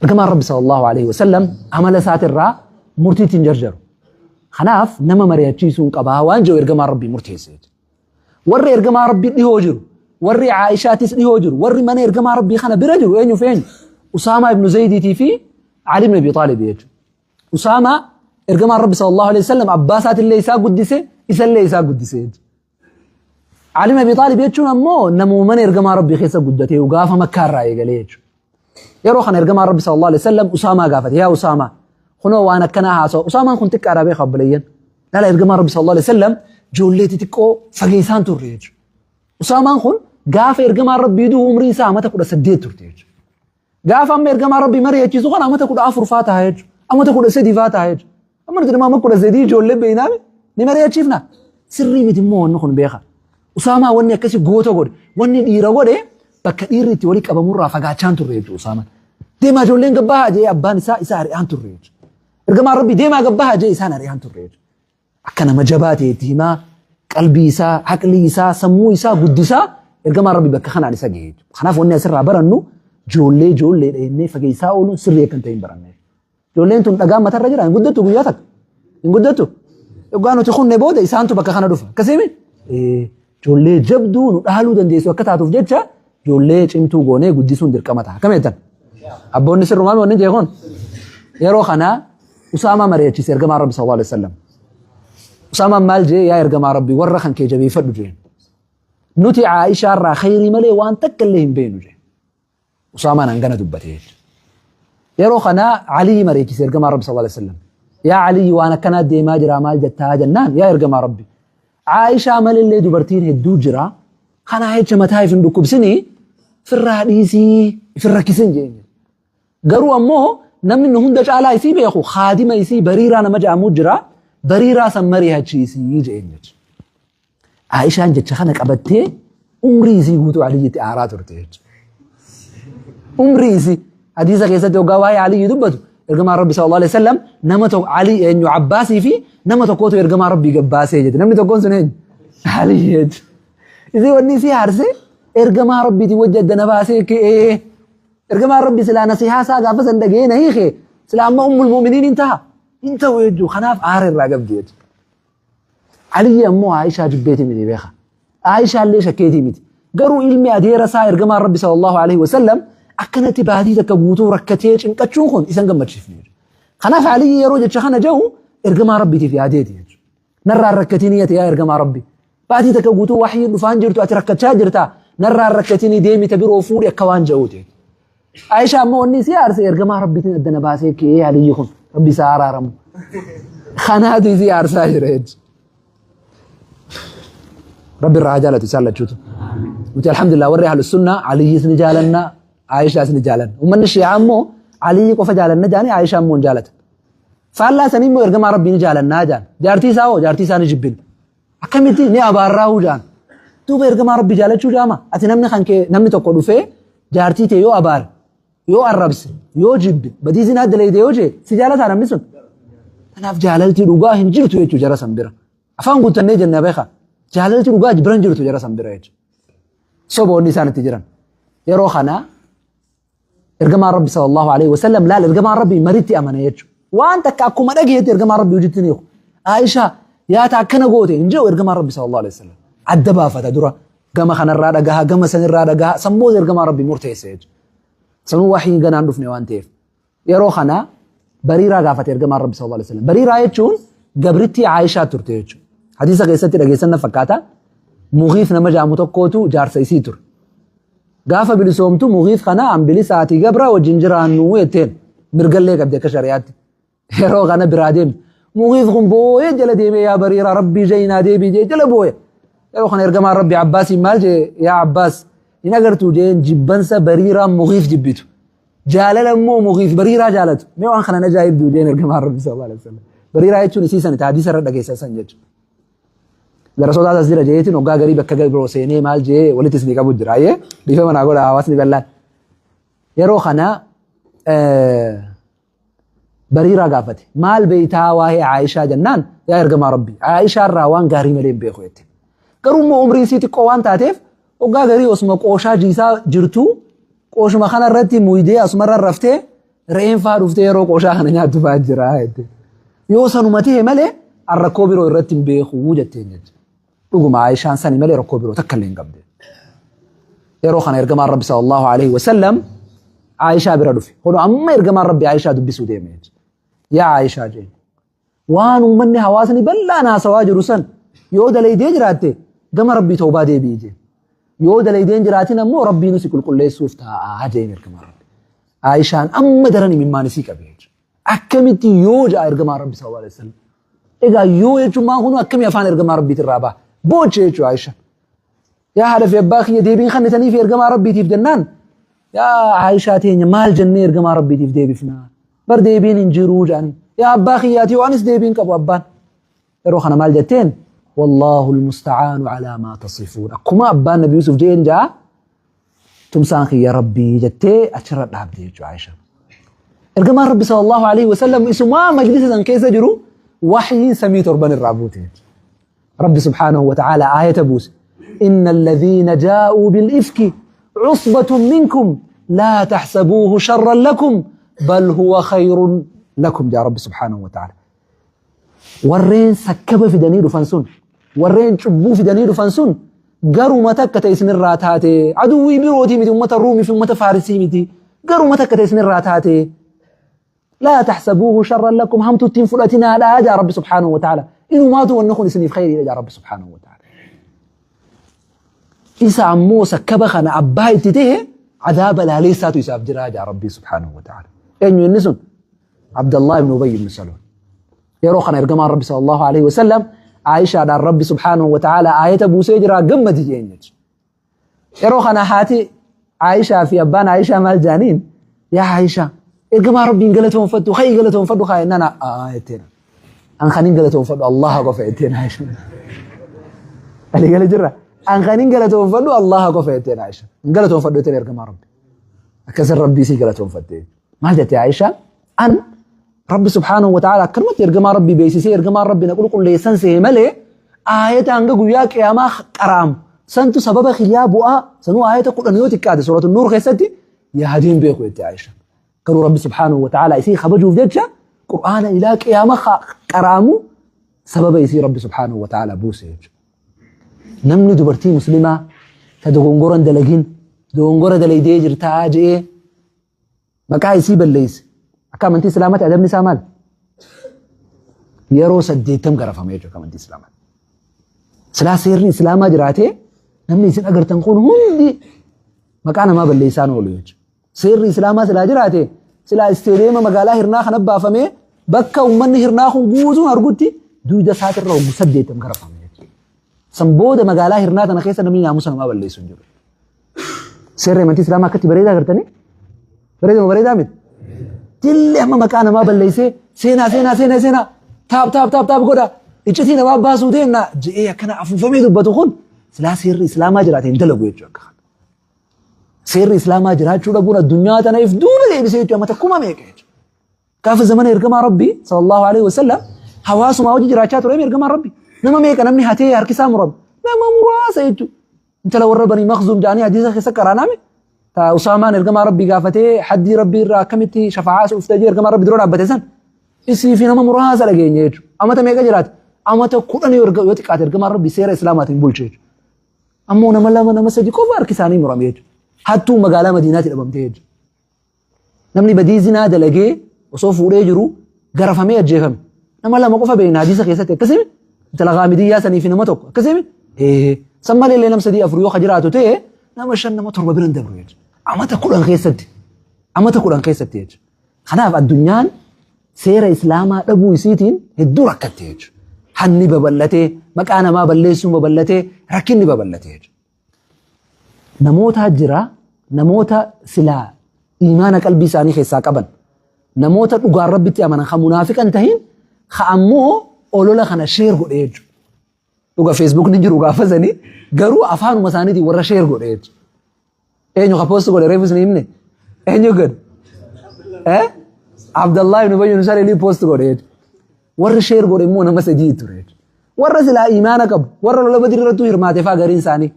Ergamaan Rabbi sallallahu alaihi wasallam amala isaatirraa murtiitti hin jarjaru. Kanaaf nama mari'achiisuun qabaa waan jedhu ergamaan Rabbii murteesse jechuudha. Warri ergamaa Rabbii dhihoo jiru, warri Aayishaatis dhihoo jiru, warri mana ergamaa Rabbii kana bira jiru eenyu fi eenyu? Usaamaa ibnu Zaydiitii fi Ali ibn Abi Xaalib jechuudha. Usaamaa ergamaan Rabbi sallallahu alaihi wasallam abbaa isaatillee isaa guddise, isallee isaa guddise jechuudha. Ali ibn Abi Xaalib jechuun ammoo namuma mana ergamaa Rabbii keessa guddatee gaafa Makkaa irraa eegalee jechuudha. Yeroo kana ergamaan Rabbi sallallahu alaihi wasallam Usaamaa gaafate yaa Usaamaa kunoo waan akkanaa haasawa Usaamaan kun xiqqaadha beeka obboleeyyan. Dhala ergamaan Rabbi sallallahu alaihi wasallam ijoollee xixiqqoo fageessaan turre jechuudha. Usaamaan kun gaafa ergamaan Rabbii du'u umriin isaa amata 18 turte jechuudha. Gaafa amma ergamaan Rabbii mari'achiisu kana amata 14 faa ta'a jechuudha. Amata 13 faa ta'a jechuudha. Amma nuti nama 13 ijoollee beeynaami ni mari'achiifna. Sirrii miti immoo wanni kun beeka. Usaamaa wanni akkasii goota godhe wanni dhiira godhe bakka dhiirri itti walii qabamurraa fagaachaan turre jechuudha Usaamaan. Deemaa ijoolleen gabbahaa jee abbaan isaa isa ari'aan turre jechuudha. Ergamaan Rabbii deemaa gabbahaa jee isaan ari'aan turre jechuudha. Akka nama jabaa ta'e itti himaa qalbii isaa, aqlii isaa, sammuu isaa guddisaa ergamaan Rabbii bakka kanaan isa gahe jechuudha. Kanaaf wanni asirraa barannu ijoollee ijoolleedha jennee fageessaa ooluun sirrii akka hin ta'in baranne. Ijoolleen tun dhagaan matarra jira hin guddattu guyyaa takka. Hin guddattu. Yoggaa nuti kunne booda isaantu bakka kana dhufa. Akkasii ijoollee jabduu nu dhaaluu dandeessu akka taatuuf jecha ijoollee cimtuu goonee guddisuun dirqama ta'a. Akkam jettan? Abboonni sirrumaa wanni jee kun yeroo kana Usaamaa mari'achiise ergamaa Rabbi sallallahu alaihi wasallam. Usaamaan maal jee yaa ergamaa Rabbi warra kan kee jabeeffadhu jeen. Nuti Aayishaa irraa khayrii malee waan takka illee hin beeknu jeen. Usaamaan hangana dubbate jechuudha. Yeroo kana Aliyyi mari'achiise ergamaa Rabbi sallallahu alaihi wasallam. Yaa Aliyyi waan akkanaa deemaa jira maal jettaa jennaan yaa ergamaa Rabbi. Aayishaa malillee dubartiin hedduu jira. Kanaa jecha mataa if hin dhukkubsinii firraa dhiisii if hin rakkisin jeen. Garuu ammoo namni nu hunda caalaa isii beeku haadima isii bariiraa nama jedhamu jira. Bariiraa san mari'achiisii jeen jechuudha. Aayishaan jecha kana qabattee umrii isii guutuu Aliyyitti aaraa turte jechuudha. Umrii isii hadiisa keessatti hoggaa waa'ee Aliyyi dubbatu ergamaan Rabbi sallallahu alaihi wasallam nama tokko Ali eenyu Abbaasii fi nama tokkotu ergamaa Rabbii gabbaasee jette. Namni tokkoon sun eenyu? Aliyyi jechuudha. Isii wanni isii aarsee ergamaa Rabbiitiin wajji adda na baasee ka'ee ergamaan Rabbi silaa nasihaa isaa gaafa san dhaga'ee na hiike silaa amma ummul mu'miniin hin ta'a. Hin ta'u jechuudha. Kanaaf aara irraa qabdi jechuudha. Aliyyi ammoo Aayishaa jibbeetii miti beeka. Aayishaa illee shakkeetii miti. Garuu ilmi adeera isaa ergamaan Rabbi sallallahu alaihi wasallam akkanatti baatii takka guutuu rakkatee cinqachuun kun isan gammachiifne. Kanaaf Aliyyi yeroo jecha kana jedhu ergamaa Rabbiitiif yaadeeti jechuudha. Narraan rakkatinii ati yaa ergamaa Rabbi. Baatii takka guutuu waxyiin dhufaan jirtu ati rakkachaa jirta. Narraan rakkatinii deemi ta biroo fuudhi akka waan jedhuuti. Aisha ammoo wanni isii aarse ergamaa Rabbiitiin adda na baasee ka'ee Aliyyi kun Rabbi isaa araaramu. Kanaatu isii aarsaa jira jechuudha. Rabbi irraa haa jaalatu isaan lachuutu. Nuti alhamdulillah warri ahlu sunnaa Aliyyis ni jaalanna Aishaas ni jaalanna. Uummanni Shii'aa immoo Aliyyi qofa jaalanna jaanii Aishaa immoo hin jaalatan. Faallaa sanii immoo ergamaa Rabbii ni jaalannaa jaan. Jaartii isaa hoo jaartii isaa ni jibbina. Akkamitti ni abaarraahuu jaan. Duuba ergamaa Rabbi jaalachuu jaama. Ati namni kan kee namni tokko dhufee jaartii tee yoo abaare, yoo arrabse, yoo jibbe, badii zinaa dalayde yoo jee si jaalataa namni sun. Kanaaf jaalalti dhugaa hin jirtu jechuu jara san bira. Afaan guuttannee jenna beeka. Jaalalti dhugaa bira hin jirtu jara san bira jechuudha. Soboonni isaan itti jiran. Yeroo kana Ergamaan Rabbi sallallahu alaihi wasallam laal ergamaan Rabbi maritti amane jechuudha. Waan takka akkuma dhageetti ergamaan Rabbi hojiitti ni hiiku. Aishaa yaata akkana goote hin jedhu ergamaan Rabbi sallallahu alaihi wasallam. Adda baafata dura gama kanarraa dhagaha gama sanirraa dhagaha san booda ergamaan Rabbi murteesse jechuudha. Sanuu wahiin ganaan dhufne waan ta'eef. Yeroo kana Bariiraa gaafate ergamaan Rabbi sallallahu alaihi wasallam. Bariiraa jechuun gabrittii Aayishaa turte jechuudha. Hadiisa keessatti dhageessan na fakkaata. Mughiif nama jedhamu tokkootu jaarsa isii ture. Gaafa bilisoomtu Mughiif kana an bilisaatii gabra wajjin jiraannu jetteen mirgallee qabdi akka shari'aatti. Yeroo kana biraa deemte. Mughiif kun booyee jala deemee yaa Bariiraa Rabbii jayinaa deebii jee jala booye. Yeroo kana ergamaan Rabbi Abbaasiin maal jee yaa Abbaas hin agartuu jeen jibbansa Bariiraan Mughiif jibbitu. Jaalala immoo Mughiif Bariiraa jaalatu. Mee waan kana na ajaa'ibduu jeen ergamaan Rabbi sallallahu alaihi wasallam. Bariiraa jechuun isii sani hadiisa irra dhageessan san jechuudha. Darasoota as jira jeetiin hoggaa garii bakka biroo seenee maal jee walitti isinii qabu jira. Ayyee dhiifama naa godha hawaasni bal'aan. Yeroo kana Bariiraa gaafate. Maal beeytaa waa'ee Aayishaa jennaan yaa ergamaa Rabbii Aayishaa irraa waan gaarii malee hin beeku jette. Garuu immoo umriin isii xiqqoo waan taateef hoggaa garii osuma qooshaa jiisaa jirtuu qooshuma kana irratti muydee asumarra raftee re'een faa dhuftee yeroo qooshaa kana nyaattu faa jira jette. Yoo sanuma ta'e malee an rakkoo biroo irratti hin beeku jetteen jechuudha. Dhuguma Aayishaan sani malee rakkoo biroo takka illee hin qabde. Yeroo kana ergamaan Rabbi sallallahu alaihi wasallam Aayishaa bira dhufe. Kun amma ergamaan Rabbi Aayishaa dubbisuu deeme. Yaa Aayishaa jeen. Waan uummanni hawaasni bal'aan haasawaa jiru san yoo dalaydee jiraatte gama Rabbii tawbaa deebi'i jeen. Yoo dalaydee hin jiraatin ammoo Rabbiin si qulqulleessuuf taa'aa jeen ergamaan Rabbi. Aayishaan amma daran imimmaan isii qabe. Akkamitti yoo ja'a ergamaan Rabbi sallallahu alaihi wasallam. Egaa yoo jechuun maan kun akkamii afaan ergamaa Rabbiitirraa irraa baha. Booche jechuudha Aayishaan. Yaa haadha fi abbaa kiyya deebiin kannitanii fi ergamaa Rabbiitiif jennaan yaa Aayishaa teenya maal jennee ergamaa Rabbiitiif deebifna. Bar deebiin hin jiruu jedhanii. Yaa abbaa kiyyaati yoo anis deebiin qabu abbaan. Yeroo kana maal jetteen? Wallaahu almusta'aanu alaa maa tasifuun. Akkuma abbaan Nabi Yuusuf jeen jaa tumsaan kiyya Rabbii jettee achirra dhaabde jechuudha Aayishaan. Ergamaan Rabbi sallallahu alaihi wasallam isumaa majlisa san keessa jiru waxyiin samii torban irraa buute. Rabbi subhaanahu wa ta'ala aayata buuse. Inna alladhiina jaa'uu bil ifki cusbatun minkum laa taxsabuuhu sharran lakum bal huwa khayrun lakum jaa Rabbi subhaanahu wa ta'ala. Warreen sakkaba fidanii dhufan sun, warreen cubbuu fidanii dhufan sun garuma takka ta'e isinirraa taate aduwwii birootii miti ummata Ruumii fi ummata Faarisii miti garuma takka ta'e isinirraa taate laa taxsabuuhu sharran lakum hamtu ittiin fudhatinaadha jaa Rabbi subhaanahu wa ta'ala inumaatu wanni kun isiniif khayriidha jaa Rabbi subhaanahu wa ta'ala. Isa ammoo sakkaba kana abbaa itti ta'e cadaaba laaleessaatu isaaf jira jaa Rabbi subhaanahu wa ta'ala. Eenyu inni sun? Abdallah ibn Ubay ibn Salul. Yeroo kana ergamaan Rabbi sallallahu alaihi wasallam Aayishaadhaan Rabbi subhaanahu wa ta'ala aayata buusee jira gammadi jeen jechuudha. Yeroo kana haati Aayishaa fi abbaan Aayishaa maal jaaniin yaa Aayishaa ergamaa Rabbiin galatoonfadhu ka'ii galatoonfadhu kaa jennaan aa jetteen. An kan hin galatoonfadhu Allaha qofa jetteen Aayishaan. Walii gala jirra. An kan hin galatoonfadhu Allaha qofa jetteen Aayishaan. Hin galatoonfadhu jetteen ergamaa Rabbi. Akkasin Rabbii sii galatoonfatte. Maal jette Aayishaan? An Rabbi subhaanahu wa ta'ala akkanumatti ergamaa Rabbii beeksisee ergamaan Rabbi na qulqulleessan sehe malee aayata hanga guyyaa qiyaamaa qaraamu santu sababa kiyyaa bu'aa sanuu aayata 10 yoo xiqqaate suuratu nuur keessatti yaadeen beeku jette Aayishaan. Garuu Rabbi subhaanahu wa ta'ala isii kabajuuf jecha Qur'aana ilaa qiyaama qaraamu sababa isii Rabbi subhaanahu wa ta'ala buuse jechuudha. Namni dubartii muslimaa ta dogongora hin dalagin dogongora dalaydee jirtaa je'ee Maqaa isii balleesse. Akka amantii Islaamaatti adabni isaa maal? Yeroo 80 garafama jechuudha akka amantii Islaamaatti. Silaa seerri Islaamaa jiraatee namni isin agartan kun hundi maqaa namaa balleessaan oolu jechuudha. Seerri Islaamaa silaa jiraate silaa isteediyeema magaalaa Hirnaa kana baafamee bakka uummanni Hirnaa kun guutuun argutti duyda isaatirra hoggu 80 garafama jechuudha. San booda magaalaa Hirnaa tana keessa namni naamusa namaa balleessu hin jiru. Seerri amantii Islaamaa akkatti bareedaa agartanii? Bareedaa moo bareedaa miti? Dilli amma maqaa namaa balleessee seenaa seenaa seenaa seenaa taap taap taap taap godha iccitii namaa baasuu deemna je'ee akkana afuufamee dubbatu kun silaa seerri Islaamaa jiraate hin dalagu jechuudha akka kana. Seerri Islaamaa jiraachuu dhabuun addunyaa tana if duuba deebisee jechuudha mata kuma meeqa jechuudha. Gaafa zamana ergamaa Rabbii sallallahu alaihi wasallam hawaasumaa hojii jiraachaa ture ergamaan Rabbii. Nama meeqa namni hatee harki isaa murame? Nama muraasa jechuudha. Intala warra Banii Makhzuum jedhanii hadiisa keessa qaraaname. Ta Usaamaan ergamaa Rabbii gaafatee haddii Rabbii irraa akkamitti shafaa'aa si ufta jee ergamaa Rabbii dura dhaabbate san isii fi nama muraasa dhageenye jechuudha. Amata meeqa jiraate? Amata 10 yoo yoo xiqqaate ergamaan Rabbii seera Islaamaatiin bulche jechuudha. Ammoo nama lama nama sadi qofa harki isaanii murame jechuudha. Hattuun magaalaa Madiinaatti dhabamte jechuudha. Namni badii zinaa dalagee osoo fuudhee jiru garafamee ajjeefame. Nama lama qofa beekna hadiisa keessatti akkasii intala gaamidiyyaa sanii fi nama tokko akkasii ee san malee illee nama sadii afur yoo ka jiraatu ta'e nama shan nama torba bira hin dabru jechuudha. Amata 10 keessatti amata 10 keessatti jechuudha. Kanaaf addunyaan seera islaamaa dhabuu isiitiin hedduu rakkatte jechuudha. Hanni babal'atee maqaa namaa balleessuun babal'atee rakkinni babal'atee jechuudha. Namootaa jira namoota silaa iimaana qalbii isaanii keessaa qaban namoota dhugaan rabbitti amanan kan munaafiqan tahin ka ammoo olola kana sheer godhe jechuudha. Dhuga Facebook ni jiru gaafa sanii garuu afaanuma isaaniitiin warra sheer godhe jechuudha. Eenyu ka post godhe reefu isin himne eenyu godhe? Eh? Abdallah ibn Ubay ibn Salul post godhe jechuudha. Warri sheer godhe immoo nama sadii ture jechuudha. Warra silaa imaana qabu, warra lola Badri irrattuu hirmaate faa gariin isaanii.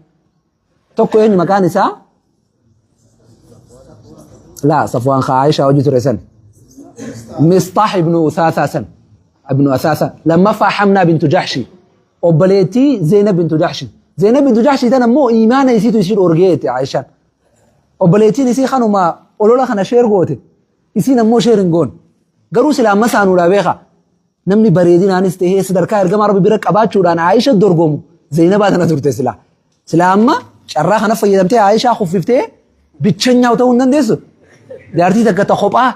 Tokko eenyu maqaan isaa? Laa Safwaan ka Aishaa hojii ture san. Misxaah ibnu Uthaasaa san. Ibnu Asaasa. Lammaffaa Hamnaa bintu Jahshi. Obboleettii Zeynab bintu Jahshi. Zeynab bintu Jahshi tan ammoo imaana isiitu isii dhoorgee jette Aishaan. Obboleettiin isii kanuma olola kana sheer goote. Isiin ammoo sheer hin goone. Garuu silaa masaanuudhaa beekaa. Namni bareedinaanis ta'ee sadarkaa ergamaa Rabbi bira qabaachuudhaan Aayisha dorgomu Zaynabaa tana turte silaa. Silaa amma carraa kana fayyadamtee Aayishaa kuffiftee bichanyaa ta'uu hin dandeessu. Jaartii takka ta kophaa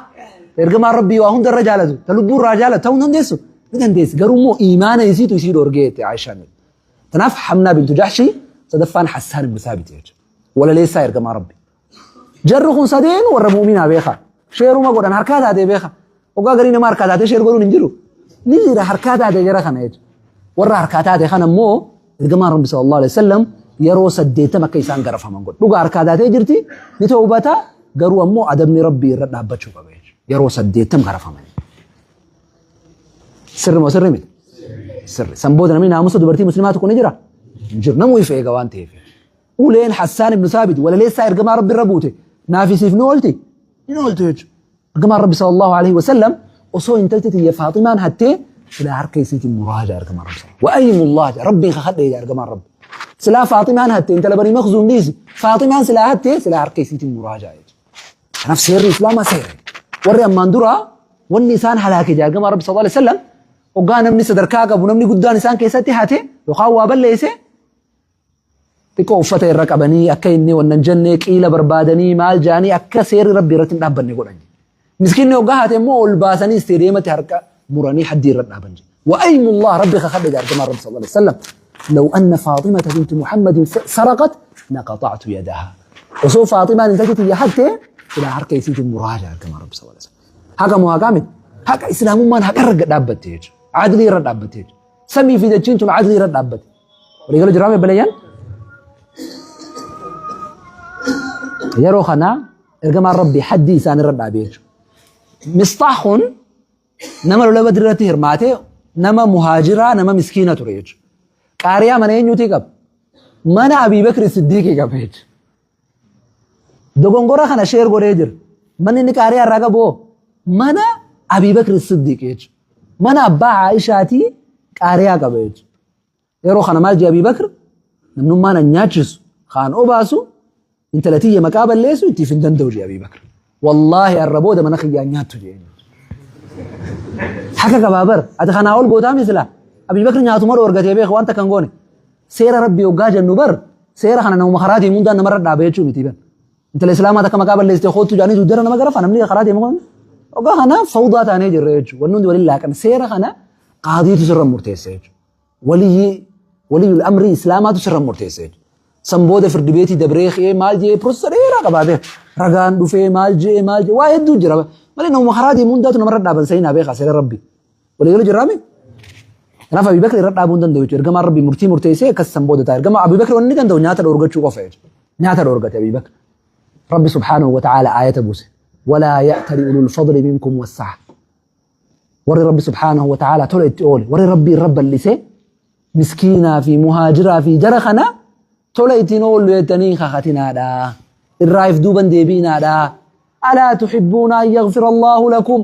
ergamaan Rabbii waa hunda irra jaalatu ta lubbuu irraa jaalatu ta'uu hin dandeessu. Ni dandeessi. Garuu immoo iimaana isiitu isii dhoorgee jette Aayishaan. Kanaaf Hamnaa bintu Jahshii sadaffaan Hassaan ibn Saabit jechuudha. Walaleessaa ergamaa Rabbi. Jarri kun sadeen warra mu'minaa beekaa. Sheeruma godhan harkaa taatee beekaa. Hoggaa garii nama harkaa taatee sheer godhuun hin jiru. Ni jira harkaa taatee jara kana jechuudha. Warra harkaa taate kana immoo ergamaan Rabbi sallallahu alaihi wasallam yeroo 80 akka isaan garafaman godhe. Dhugaa harkaa taatee jirti ni toobata garuu ammoo adabni Rabbii irra dhaabbachuu qaba jechuudha. Yeroo 80 garafaman. Sirri moo sirri miti? Sirri. San booda namni naamusa dubartii muslimaa tokko ni jira? Hin jiru. Namuu if eega waan ta'eef. Uleen Hassaan ibn Saabit walaleessaa ergamaa Rabbi irra buute naaf isiif ni oolti? Ni ooltu jechuudha. Ergamaan Rabbi sallallahu alaihi wasallam osoo intalti tiyya Faaximaan hattee silaa harka isiitiin muraa jaa ergamaan Rabbi. Wa aymullah jaa Rabbiin kakadhee jaa ergamaan Rabbi. Silaa Faaximaan hatte intala Banii Makhzuum dhiisi. Faaximaan silaa hattee silaa harka isiitiin muraa jaa jechuudha. Kanaaf seerri Islaamaa seera. Warri ammaan duraa wanni isaan halaake jaa ergamaan Rabbi sallallahu alaihi wasallam hoggaa namni sadarkaa qabu namni guddaan isaan keessatti hate yookaan waa balleesse Xiqqoo uffata irra qabanii akka inni wannan jenne qiila barbaadanii maal jaanii akka seerri rabbi irratti hin dhaabbanne godhan. Miskiinni hoggaa haate immoo ol baasanii isteediyeematti harka muranii haddii irra dhaaban. Wa aymullah rabbi kakadhe jaargamaa rabbi sallallahu alaihi wasallam. لو أن فاطمة بنت محمد سرقت لقطعت يدها. Osoo Faaximaan intalti tiyya hatte silaa harka isiitiin muraa jaargamaa rabbi sallallahu alaihi wasallam. Haqa moo haqaa miti? Haqa islaamummaan haqa irra dhaabbatte jechuudha. Adlii irra dhaabbatte jechuudha. Samii fi dachiin tun adlii irra dhaabbatte. Waliigala jiraame balayyaan. Yeroo kana ergamaan Rabbii haddii isaan irra dhaabee jechuudha. Misxaah kun nama lola Badri irratti hirmaate nama muhaajiraa nama miskiina ture jechuudha. Qaariyaa mana eenyuutii qaba? Mana Abii Bakri Siddiiqii qaba jechuudha. Dogongora kana sheer godhee jira. Manni inni qaariyaa irraa qabu hoo? Mana Abii Bakri Siddiiq jechuudha. Mana abbaa Aayishaatii qaariyaa qaba jechuudha. Yeroo kana maal jee Abii Bakr? Namnummaan an nyaachisu, kaan obaasu, intala tiyya maqaa balleessu ittiif hin danda'u jee Abii Bakr. Wallaahi arra booda mana kiyyaan nyaattu jee. Haqa qabaa bar. Ati kanaa ol gootaa misila. Abii Bakr nyaatuma dhoorgatee beeka waan takka hin goone. Seera Rabbii hoggaa jennu bar seera kana namuma karaa deemu hundaan namarra dhaaba jechuu miti bar. Intala Islaamaa takka maqaa balleessite koottu jedhanii dugdara nama garafa namni karaa deemu kun. Hoggaa kana fawdaa taanee jirra jechuudha. Wanni hundi waliin laaqame. Seera kana qaadiitu sirra murteessa jechuudha. Waliyyi waliyyul amrii Islaamaatu sirra murteessa jechuudha. San booda firdi beetii dabree ka'ee maal jee process dheeraa qabaa beeka. Ragaan dhufee maal jee maal jee waa hedduu jira. Malee namuma karaa deemu hundaatu namarra dhaaban seenaa beeka seera Rabbii. Walii gala jirraame? Kanaaf Abii Bakr irra dhaabuu hin danda'u jechuudha. Ergamaan Rabbii murtii murteessee akkas san booda ta'a. Ergama Abii Bakr wanni inni danda'u nyaata dhoorgachuu qofa jechuudha. Nyaata dhoorgate Abii Bakr. Rabbi subhaanahu wa ta'aala aayata buuse. Walaa ya'tali ulul fadli minkum wassa'a. Warri Rabbi subhaanahu wa ta'aala tola itti oole, warri Rabbi irra bal'ise miskiinaa fi muhaajiraa fi jara kana tola ittiin oollu jettanii kakatinaadha. Irraa if duuban deebi'inaadha. Alaa tuhibbuuna an yaghfira Allaahu lakum.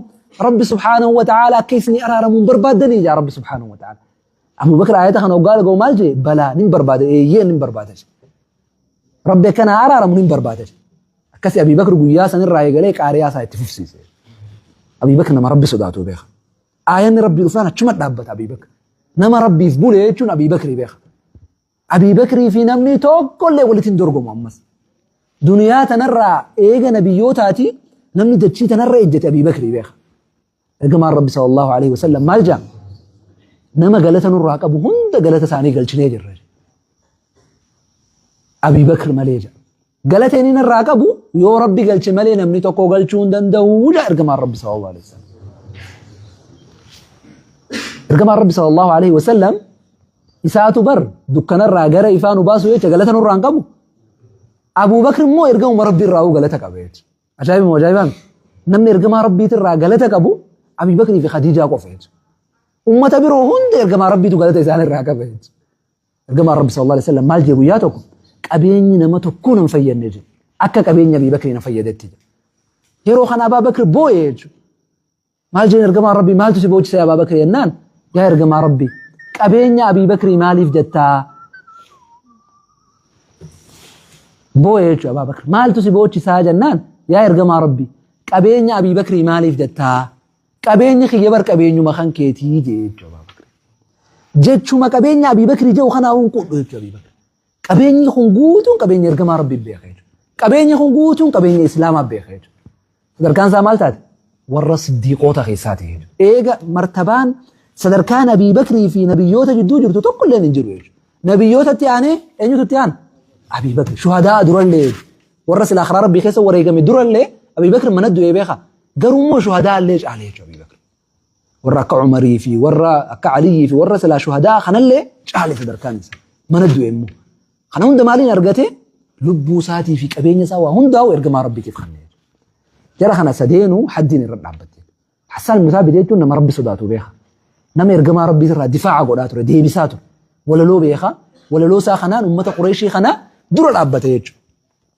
Rabbi subhaanahu wa ta'aala akka isinii araaramu hin barbaaddanii jaa Rabbi subhaanahu wa ta'aala. Abu Bakr aayata kana hoggaa dhaga'u maal jee? Balaa nin barbaada eeyyee nin barbaada jee. Rabbi akka naa araaramu nin barbaada jee. Akkasi Abii Bakr guyyaa sanirraa eegalee qaariyaa isaa itti fufsiise. Abii Bakr nama Rabbi sodaatu beeka. Aayanni Rabbii dhufnaan achuma dhaabbata Abii Bakr. Nama Rabbiif bule jechuun Abii Bakrii beeka. Abii Bakrii fi namni tokkollee walitti hin dorgomu ammas. Duniyaa tanarraa eega nabiyyootaati namni dachii tanarra ejjete Abii Bakrii beeka. Ergamaan Rabbi sallallahu alaihi wasallam maal jaa? Nama galata nurraa qabu hunda galata isaanii galchinee jirra. Abii Bakr malee jaa. Galata inni narraa qabu yoo Rabbi galche malee namni tokko galchuu hin danda'u jaa ergamaan Rabbi sallallahu alaihi wasallam. Ergamaan Rabbi sallallahu alaihi wasallam isaatu bar dukkanarraa gara ifaa nu baasu jecha galata nurraa hin qabu. Abuu Bakr immoo ergamuma Rabbi irraa galata qaba jecha. Ajaa'iba moo ajaa'ibaa miti? Namni ergamaa Rabbiitirraa galata qabu Abii Bakrii fi Khadiijaa qofa jechuudha. Ummata biroo hunda ergamaa Rabbiitu galata isaan irraa qaba jechuudha. Ergamaan Rabbi sallallahu alaihi wasallam maal jedhe guyyaa tokko qabeenyi nama tokkoo nan fayyadne jedhe. Akka qabeenya Abii Bakrii na fayyadetti jedhe. Yeroo kana Abaa Bakr boo'e jechuudha. Maal jeen ergamaan Rabbii maaltu si boochise Abaa Bakri jennaan yaa ergamaa Rabbii qabeenya Abii Bakrii maaliif jettaa? Boo'e jechuudha Abaa Bakri maaltu si boochisaa jennaan yaa ergamaa Rabbii qabeenya Abii Bakrii maaliif jettaa? Qabeenyi kiyya bar qabeenyuma kan keetii jee jechuudha Abaa Bakri. Jechuma qabeenya Abii Bakrii jedhu kanaa hin qudhu jechuudha Abii Bakri. Qabeenyi kun guutuun qabeenya ergamaa Rabbii beeka jechuudha. Qabeenyi kun guutuun qabeenya Islaamaa beeka jechuudha. Sadarkaan isaa maal taate? Warra siddiiqoota keessaa ta'e jechuudha. Eega martabaan sadarkaan Abii Bakrii fi nabiyyoota jidduu jirtu tokko illee hin jiru jechuudha. Nabiyyootatti aanee eenyutu itti aana? Abii Bakri. Shuhadaa durallee jechuudha. Warra silaa karaa Rabbii keessa wareegame durallee Abii Bakri mana du'ee beeka. Garuu immoo shuhadaa illee caale jechuudha Abii Bakri. Warra akka Umarii fi warra akka Aliyyii fi warra silaa shuhadaa kanallee caale sadarkaan isaa. Mana du'e immoo. Kana hunda maaliin argate? Lubbuu isaatii fi qabeenya isaa waa hundaa'u ergamaa Rabbiitiif kenne. Jara kana sadeenuu haddiin irra dhaabbatte. Hassaan ibn Thaabit jechuun nama Rabbi sodaatu beeka. Nama ergamaa Rabbii irraa difaa'a godhaa ture, deebisaa ture. Walaloo beeka. Walaloo isaa kanaan uummata Qureeshii kana dura dhaabbate jechuudha.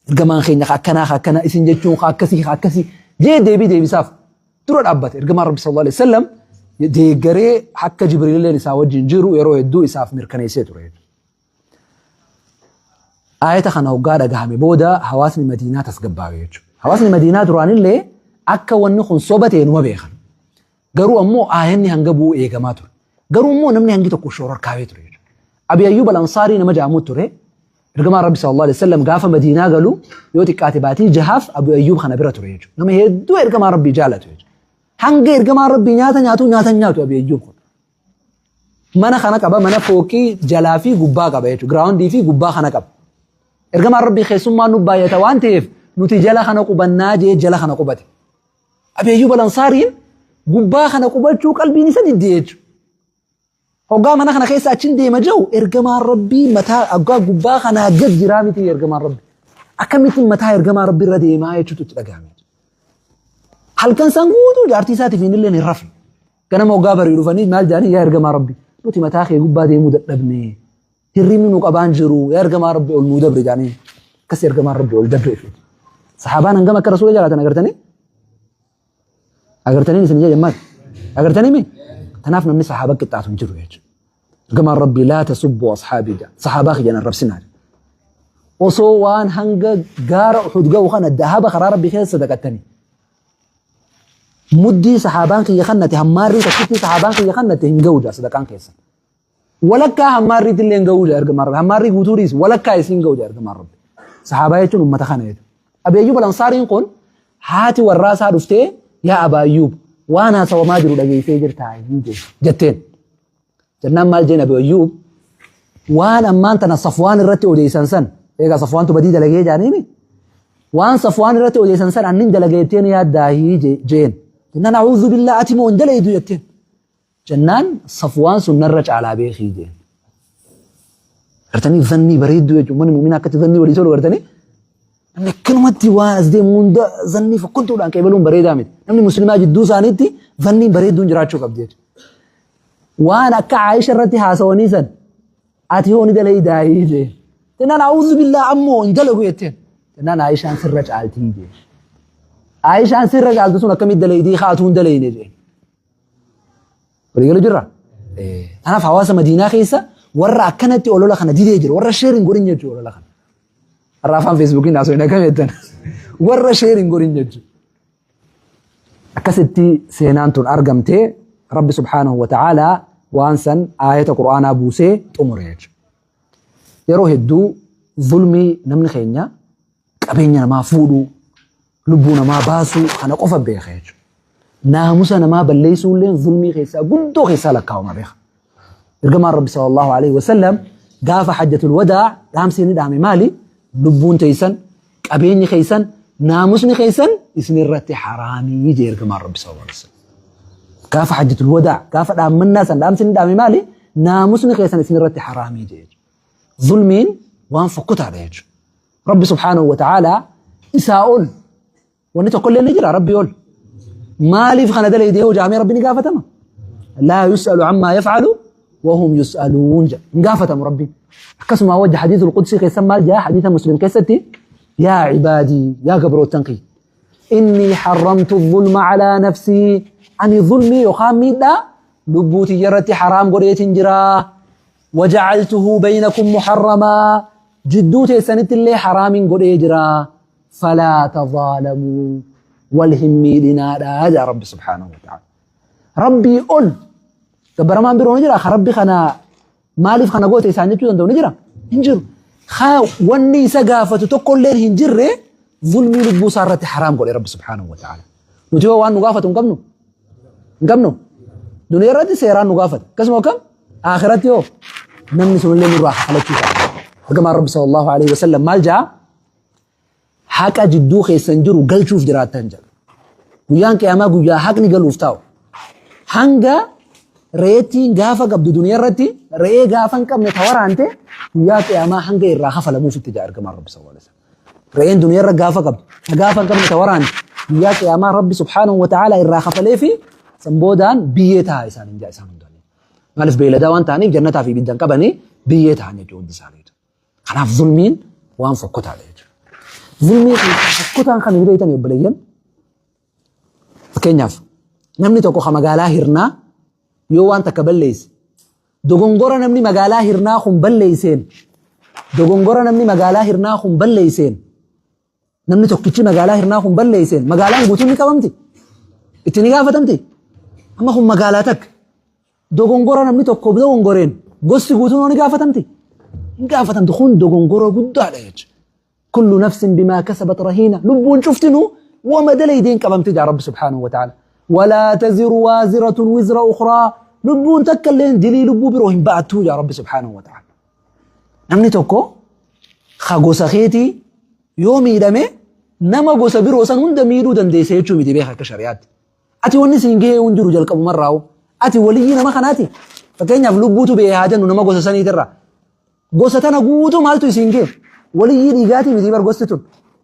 Ergamaan keenya ka akkanaa ka akkanaa isin jechuun ka akkasii ka akkasii jee deebii deebisaaf dura dhaabbate. Ergamaan Rabbi sallallahu alaihi wasallam deeggaree akka Jibriililleen isaa wajjin jiru yeroo hedduu isaaf mirkaneessee ture. Aayata kana hoggaa dhagahame booda hawaasni Madiinaa tasgabbaawe jechuudha. Hawaasni Madiinaa duraanillee akka wanni kun soba ta'e numa beekan. Garuu ammoo aayanni hanga bu'u eegamaa ture. Garuu immoo namni hangi tokko shoorarkaawee ture jechuudha. Abi Ayyuub al-Ansaarii nama jedhamu ture. Ergamaan Rabbi sallallahu alaihi wasallam gaafa Madiinaa galu yoo xiqqaate baatii jahaaf Abu Ayyuub kana bira ture jechuudha. Nama hedduu ergamaan Rabbii jaalatu jechuudha. Hanga ergamaan Rabbii nyaata nyaatu nyaata hin nyaatu Abi Ayyuub kun. Mana kana qaba, mana fooqii jalaa fi gubbaa qaba jechuudha. Giraawundii fi gubbaa kana qaba. Ergamaan Rabbii keessummaan nu baay'ata waan ta'eef nuti jala kana qubannaa jee jala kana qubate. Abi Ayyuub Al-Ansaariin gubbaa kana qubachuu qalbiin isa didde jechuudha. Hoggaa mana kana keessa achin deema jiru ergamaan Rabbii mataa hoggaa gubbaa kanaa gad jiraa miti ergamaan Rabbii. Akkamittiin mataa ergamaa Rabbii irra deemaa jechuutu itti dhagahame. Halkan san guutuu jaartii isaatiif innillee hin rafne. Ganama hoggaa barii dhufanii maal jedhanii yaa ergamaa Rabbi nuti mataa kee gubbaa deemuu dadhabne hirribni nu qabaan jiru yaa ergamaa Rabbi ol nuu dabre jedhanii akkas ergamaan Rabbi ol dabre. Sahaabaan hangam akka rasuula jaalatan agartanii? Agartanii isin jedhe maal? Agartanii mi? Tanaaf namni sahaaba qixxaatu hin jiru jechuudha. Ergamaan Rabbii laa tasubbu ashaabii jedha. Sahaabaa kiyya hin arrabsinaa jedha. Osoo waan hanga gaara Uhud ga'u kana dahaba karaa Rabbii keessa sadaqattanii Muddii sahaabaan kiyya kannate hammaarrii takkittii sahaabaan kiyya kannate hin ga'u jaa sadaqaan keessan. Walakkaa hammaarriitti illee hin ga'u jaa ergamaan Rabbi. Hammaarrii guutuu dhiisi walakkaa isiin hin ga'u jaa ergamaan Rabbi. Sahaabaa jechuun ummata kana jechuudha. Abi Ayyuub Al-Ansaariin kun haati warraa isaa dhuftee yaa Abaa Ayyuub waan haasawamaa jiru dhageessee jirtaa jetteen. Jennaan maal jeen Abi Ayyuub waan ammaan tana Safwaan irratti odeessan san eegaa Safwaantu badii dalagee jaaniimi waan Safwaan irratti odeessan san annin dalagee jetteen yaaddaahii jeen. Jennaan a'uudhu billaa ati moo hin dalaydu jetteen. Jennaan Safwaan sun narra caalaa beekii jeen. Gartanii zannii bareedduu jechuun manni mu'minaa akkatti zannii walii tolu gartanii. Namni akkanumatti waan as deemu hunda zannii fokkottuudhaan qeebaluun bareedaa miti. Namni musliimaa jidduu isaaniitti zanniin bareedduun jiraachuu qabdi jechuudha. Waan akka Aayisha irratti haasawanii san ati hoo ni dalaydaayii jeen. Jennaan a'uudhu billaa ammoo hin dalagu jetteen. Jennaan Aayishaan sirra caaltii jee. Aayishaan sirra caaltu sun akkamitti dalaydii haatuu hin dalayne jee. Waliigalu jirra? Kanaaf hawaasa Madiinaa keessa warra akkanatti olola kana didee jiru warra share hin godhin jechuudha olola kana. Har'a afaan Feesbuukiin haasoo hin akkam jettan. Warra share hin godhin jechuudha. Akkasitti seenaan tun argamtee Rabbi subhaanahu wa ta'aalaa waan san aayata Qur'aanaa buusee xumure jechuudha. Yeroo hedduu zulmii namni keenya qabeenya namaa fuudhuu, lubbuu namaa baasuu kana qofa beeka jechuudha. Naamusa namaa balleessuu illee zulmii keessaa guddoo keessaa lakkaa'ama beeka. Ergamaan Rabbi sallallahu alaihi wasallam gaafa hajjatul wadaa dhaamsi inni dhaame maali? Lubbuun teessan, qabeenyi keessan, naamusni keessan isin irratti haraamii jee ergamaan Rabbi sallallahu alaihi wasallam. Gaafa hajjatul wadaa gaafa dhaammannaa san dhaamsi inni dhaame maali? Naamusni keessan isin irratti haraamii jee. Zulmiin waan fokkotaadha jechuudha. Rabbi subhaanahu wa ta'aalaa isaa ol wanni tokkollee ni jira Rabbi ol. Maaliif kana dalaydee yoo jaamee Rabbi ni gaafatama? Laa yus'alu ammaa yaf'alu wahum yus'aluun jedha. Hin gaafatamu Rabbiin. Akkasuma wajji hadiisul qudsii keessan maal jaa hadiisa muslim keessatti yaa cibaadii yaa gabroottan kiyya innii harramtu zulma calaa nafsii ani zulmii yookaan miidhaa lubbuu tiyya irratti haraam godheetin jiraa Wajacaltuhu baynakum muharramaa jidduu teessanitti illee haraamin godhee jira falaa tazaalamuu wal hin miidhinaadha jedha rabbi subhaanahu wa ta'ala. Rabbii ol gabbaramaan biroo ni jira ka rabbi kana maaliif kana goote isaan jechuu danda'u ni jira hin jiru. Ka wanni isa gaafatu tokkolleen hin jirre zulmii lubbuu isaa irratti haraam godhe rabbi subhaanahu wa ta'ala. Nuti hoo waan nu gaafatu hin qabnu Hin qabnu. Duniyaa irratti seeraan nu gaafata. Akkasuma akkam? Akhiratti hoo namni sunillee nurraa kafalachuu qaba. Ergamaan Rabbi sallallahu alaihi wasallam maal jaa? Haqa jidduu keessan jiru galchuuf jiraattan jedha. Guyyaan qiyaamaa guyyaa haqni galuuf taa'u. Hanga reettiin gaafa qabdu duniyaa irratti re'ee gaafa hin qabne ta waraante guyyaa qiyaamaa hanga irraa kafalamuuf itti jaa ergamaan Rabbi sallallahu alaihi wasallam. Re'een duniyaa irra gaafa qabdu, ta gaafa hin qabne ta waraante, guyyaa qiyaamaa Rabbi subhaanahu wa ta'ala irraa kafalee fi san boodaan biyyee ta'a isaan hin jaa isaan hundaan. Maaliif beeyladaa waan ta'aniif jannataa fi ibidda hin qabanii biyyee ta'an jechuudha hundi isaaniitu. Kanaaf zulmiin waan fokkotaadha jechuudha. Zulmii fokkotaan kan hin beektan obboleeyyan. Fakkeenyaaf namni tokko ka magaalaa Hirnaa yoo waan takka balleesse dogongora namni magaalaa Hirnaa kun balleesseen dogongora namni magaalaa Hirnaa kun balleesseen namni tokkichi magaalaa Hirnaa kun balleesseen magaalaan guutuun ni qabamti itti ni gaafatamti amma kun magaalaa takka dogongora namni tokko dogongoreen gosti guutuun ni gaafatamti hin gaafatamtu kun dogongora guddaadha jechuudha. Kullu nafsin bimaa kasabat rahiina. Lubbuun cuftinuu wama dalaydeen qabamti jaa Rabbi subhaanahu wa ta'ala. Walaa taziru waaziratun wizra ukhraa. Lubbuun takka illeen dilii lubbuu biroo hin ba'attuu jaa Rabbi subhaanahu wa ta'ala. Namni tokko ka gosa keetii yoo miidhame nama gosa biroo san hunda miidhuu dandeessa jechuu miti beeka akka shari'aatti. Ati wanni siin gahee hin jiru jalqabumarraa'u. Ati waliyyii nama kanaati. Fakkeenyaaf lubbuutu ba'ee haa jennu nama gosa saniitirraa. Gosa tana guutuu maaltu isiin ga'e? Waliyyii dhiigaatii miti bar gosti tun.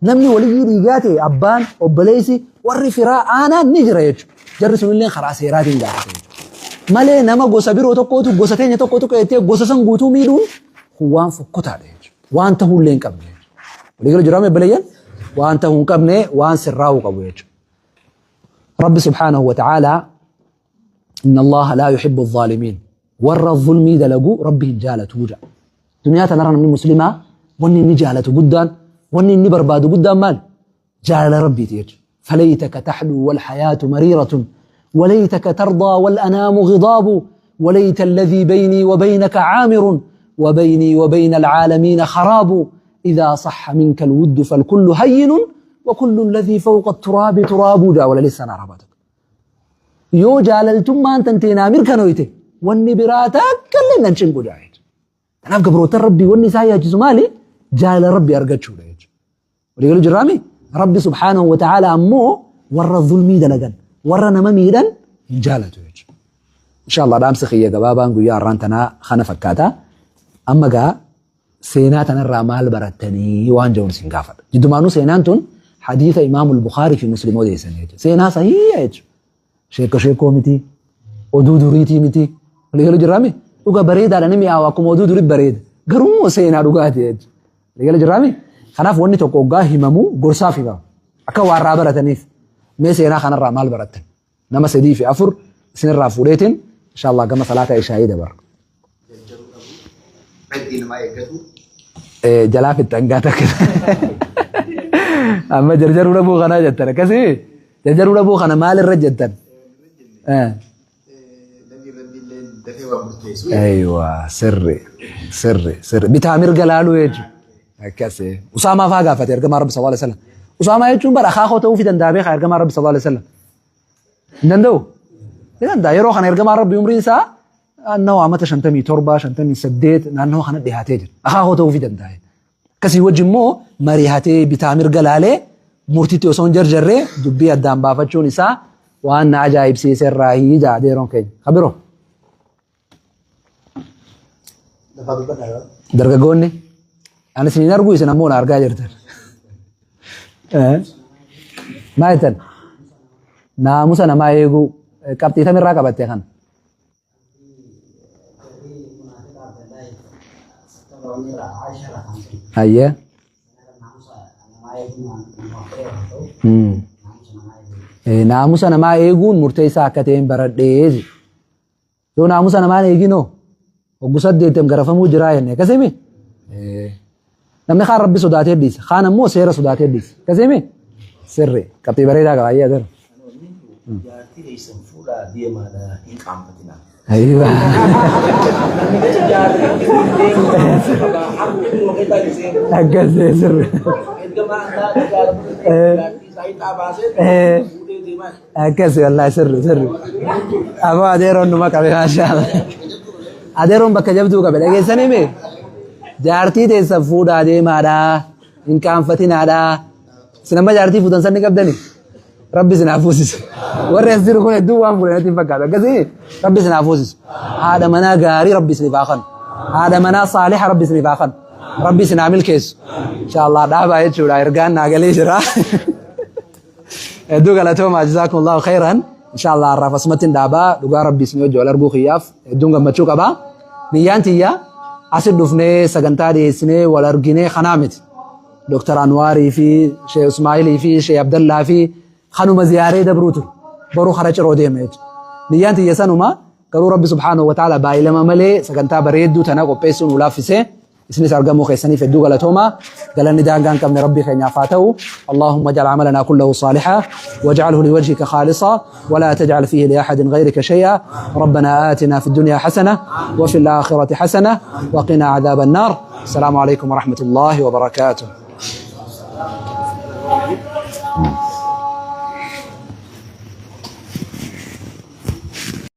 Namni waliyyii dhiigaa ta'e abbaan, obboleessi, warri firaa aanaan ni jira jechuudha. Jarri sunillee karaa seeraatiin gaafata jechuudha. Malee nama gosa biroo tokkootu gosa teenya tokkotu qeettee gosa san guutuu miidhuun kun waan fokkotaadha jechuudha. Waan ta'uullee hin qabne jechuudha. Waliigala jiraame obboleeyyan waan ta'uu hin qabne waan sirraa'uu qabu jechuudha. Rabbi subhaanahu wa ta'aalaa Inna Allaha laa yuhibbu zaalimiin. Warra zulmii dalagu Rabbi hin jaalatu jedha. Duniyaa tanarra namni muslimaa wanni inni jaalatu guddaan wanni inni barbaadu guddaan maali? Jaalala Rabbiiti jechuudha. Falaytaka taxluu wal hayaatu mariiratun walaytaka tardaa wal anaamu ghidaabu walayta alladhii baynii wa baynaka caamirun wa baynii wa bayna alcaalamiina kharaabu idaa saxa minka alwuddu falkullu hayyinun wa kullu alladhii fawqa turaabi turaabu jaa walaleessaan arabaa tokko. Yoo jaalaltummaan tantee naa mirkanooyte wanni biraa takka illee nan cinqu jaa jechuudha. Kanaaf gabroottan Rabbii wanni isaan yaachisu maali? Jaalala Rabbii argachuudha jechuudha. Walii galu jirraami? Rabbi subhaanahu wa ta'ala ammoo warra zulmii dalagan, warra nama miidhan hin jaalatu jechuudha. Inshallah dhaamsi kiyya gabaabaan guyyaa har'aan tanaa kana fakkaata. Amma gaa Seenaa tanarraa maal barattanii waan jedhuun isin gaafadha. Jiddumaanuu seenaan tun hadiisa Imaamul Bukaarii fi Muslim odeessan jechuudha. Seenaa sahiiha jechuudha. Sheekko sheekkoo miti, oduu duriitii miti. Walii galu jirraami? Dhuga bareedaadha ni mi'aawa akkuma oduu durii bareeda. Garuu immoo seenaa dhugaati jechuudha. Walii galu jirraami? Kanaaf wanni tokko hoggaa himamu gorsaaf himama. Akka waa irraa barataniif. Mee seenaa kanarraa maal barattan? Nama sadii fi afur isinirraa fuudheetiin inshallah gama salaata ishaa'ii dabarra. Jarjaruu dhabuu, Irdii namaa eeggatuu. Jalaa fixxan gaa takka. Amma jarjaruu dhabuu kanaa jettan akkasii jarjaruu dhabuu kana maalirra jettan? Nabiin Rabbiillee dafee waa murteessu. Aywa sirri sirri sirri bitaa mirga laaluu jechuudha. Akkasii Usaamaa faa gaafate ergamaa Rabbi sallallahu alaihi wasallam. Usaamaa jechuun bara akaakoo ta'uufii danda'a beekaa ergamaa Rabbi sallallahu alaihi wasallam. Hin danda'u? Ni danda'a. Yeroo kana ergamaan Rabbi umriin isaa naannoo amata 57, 58 naannoo kana dhiyaatee jira. Akaakoo ta'uufii danda'a. Akkasii wajji immoo mari'atee bitaa mirga laalee murtiitti osoo hin jarjarree dubbii addaan baafachuun isaa waan na ajaa'ibsiise irraa hiija adeeroon keenya. Ka biroo. Lafaa dubbadhaa yoo. Dargaggoonni ani isin hin argu isin ammoo na argaa jirtan. Maal jettan? Naamusa namaa eeguu qabxii tamirraa qabatte kana. Hayyee. Naamusa namaa eeguun murteessaa akka ta'een baradhee. Yoo naamusa namaa hin eegin hoo hoggu saddeettam garafamuu jiraa jenne akkasii Namni kaan rabbi sodaatee dhiisa kaan ammoo seera sodaatee dhiisa akkasii Sirri qabxii bareedaa qaba ayyee adeera. Jaartii keessan fuudhaa deemaadha hin qaanfatinaa. Ayiwa. Namni gacha jaartii deemu qabaa harkuma keessaa seenu. Akkasii sirri. Ergamaa isaa jaartii isaa hixaa baasee fuudhee deemaa. Akkasi wallahi sirri sirri. Aboo adeeroon numa qabe maashaallah. Adeeroon bakka jabduu qabe dhageessanii mee? Jaartii teessan fuudhaa deemaadhaa hin qaanfatinaadhaa. Isin amma jaartii fuutan sanni qabdani? Rabbi isin haa fuusisu. Warri as jiru kun hedduu waan fuudhan natti hin fakkaatu. Akkasii Rabbi isin haa fuusisu. Haadha manaa gaarii Rabbi isiniif haa kennu. Haadha manaa saaliha Rabbi isiniif haa kennu. Rabbi isin haa milkeessu. Inshaallah dhaabaa jechuudha ergaan naa galee jira. Hedduu galatoomaa jazaakumullahu khairan. Inshallah har'aaf asumatti hin dhaabaa dhugaa rabbi isin wajji wal arguu kiyyaaf hedduun gammachuu qaba. Niyyaan tiyya asi dhufnee sagantaa dhiyeessinee wal arginee kanaa miti. Dr. Anwaarii fi Sheekh Ismaa'ilii fi Sheekh Abdallaa fi kanuma ziyaaree dabruu ture. Boruu kara ciroo deema jechuudha. Niyyaan tiyya sanuma garuu rabbi subhaanahu wa ta'ala baay'ilama malee sagantaa bareedduu tana qopheessuu nu laaffisee Isinis argamuu keessaniif hedduu galatoomaa. Galanni daangaa hin qabne Rabbii keenyaaf haa ta'u. Allahumma ij'al amalanaa kullahu saalihaa waj'alhu liwajhika khaalisaa walaa taj'al fiihi liahadin ghayrika shay'a. Rabbanaa aatinaa fi dunyaa hasana wa fil aakhirati hasana wa qinaa adhaaba annaar. Assalaamu alaikum wa rahmatullahi wa barakaatuh.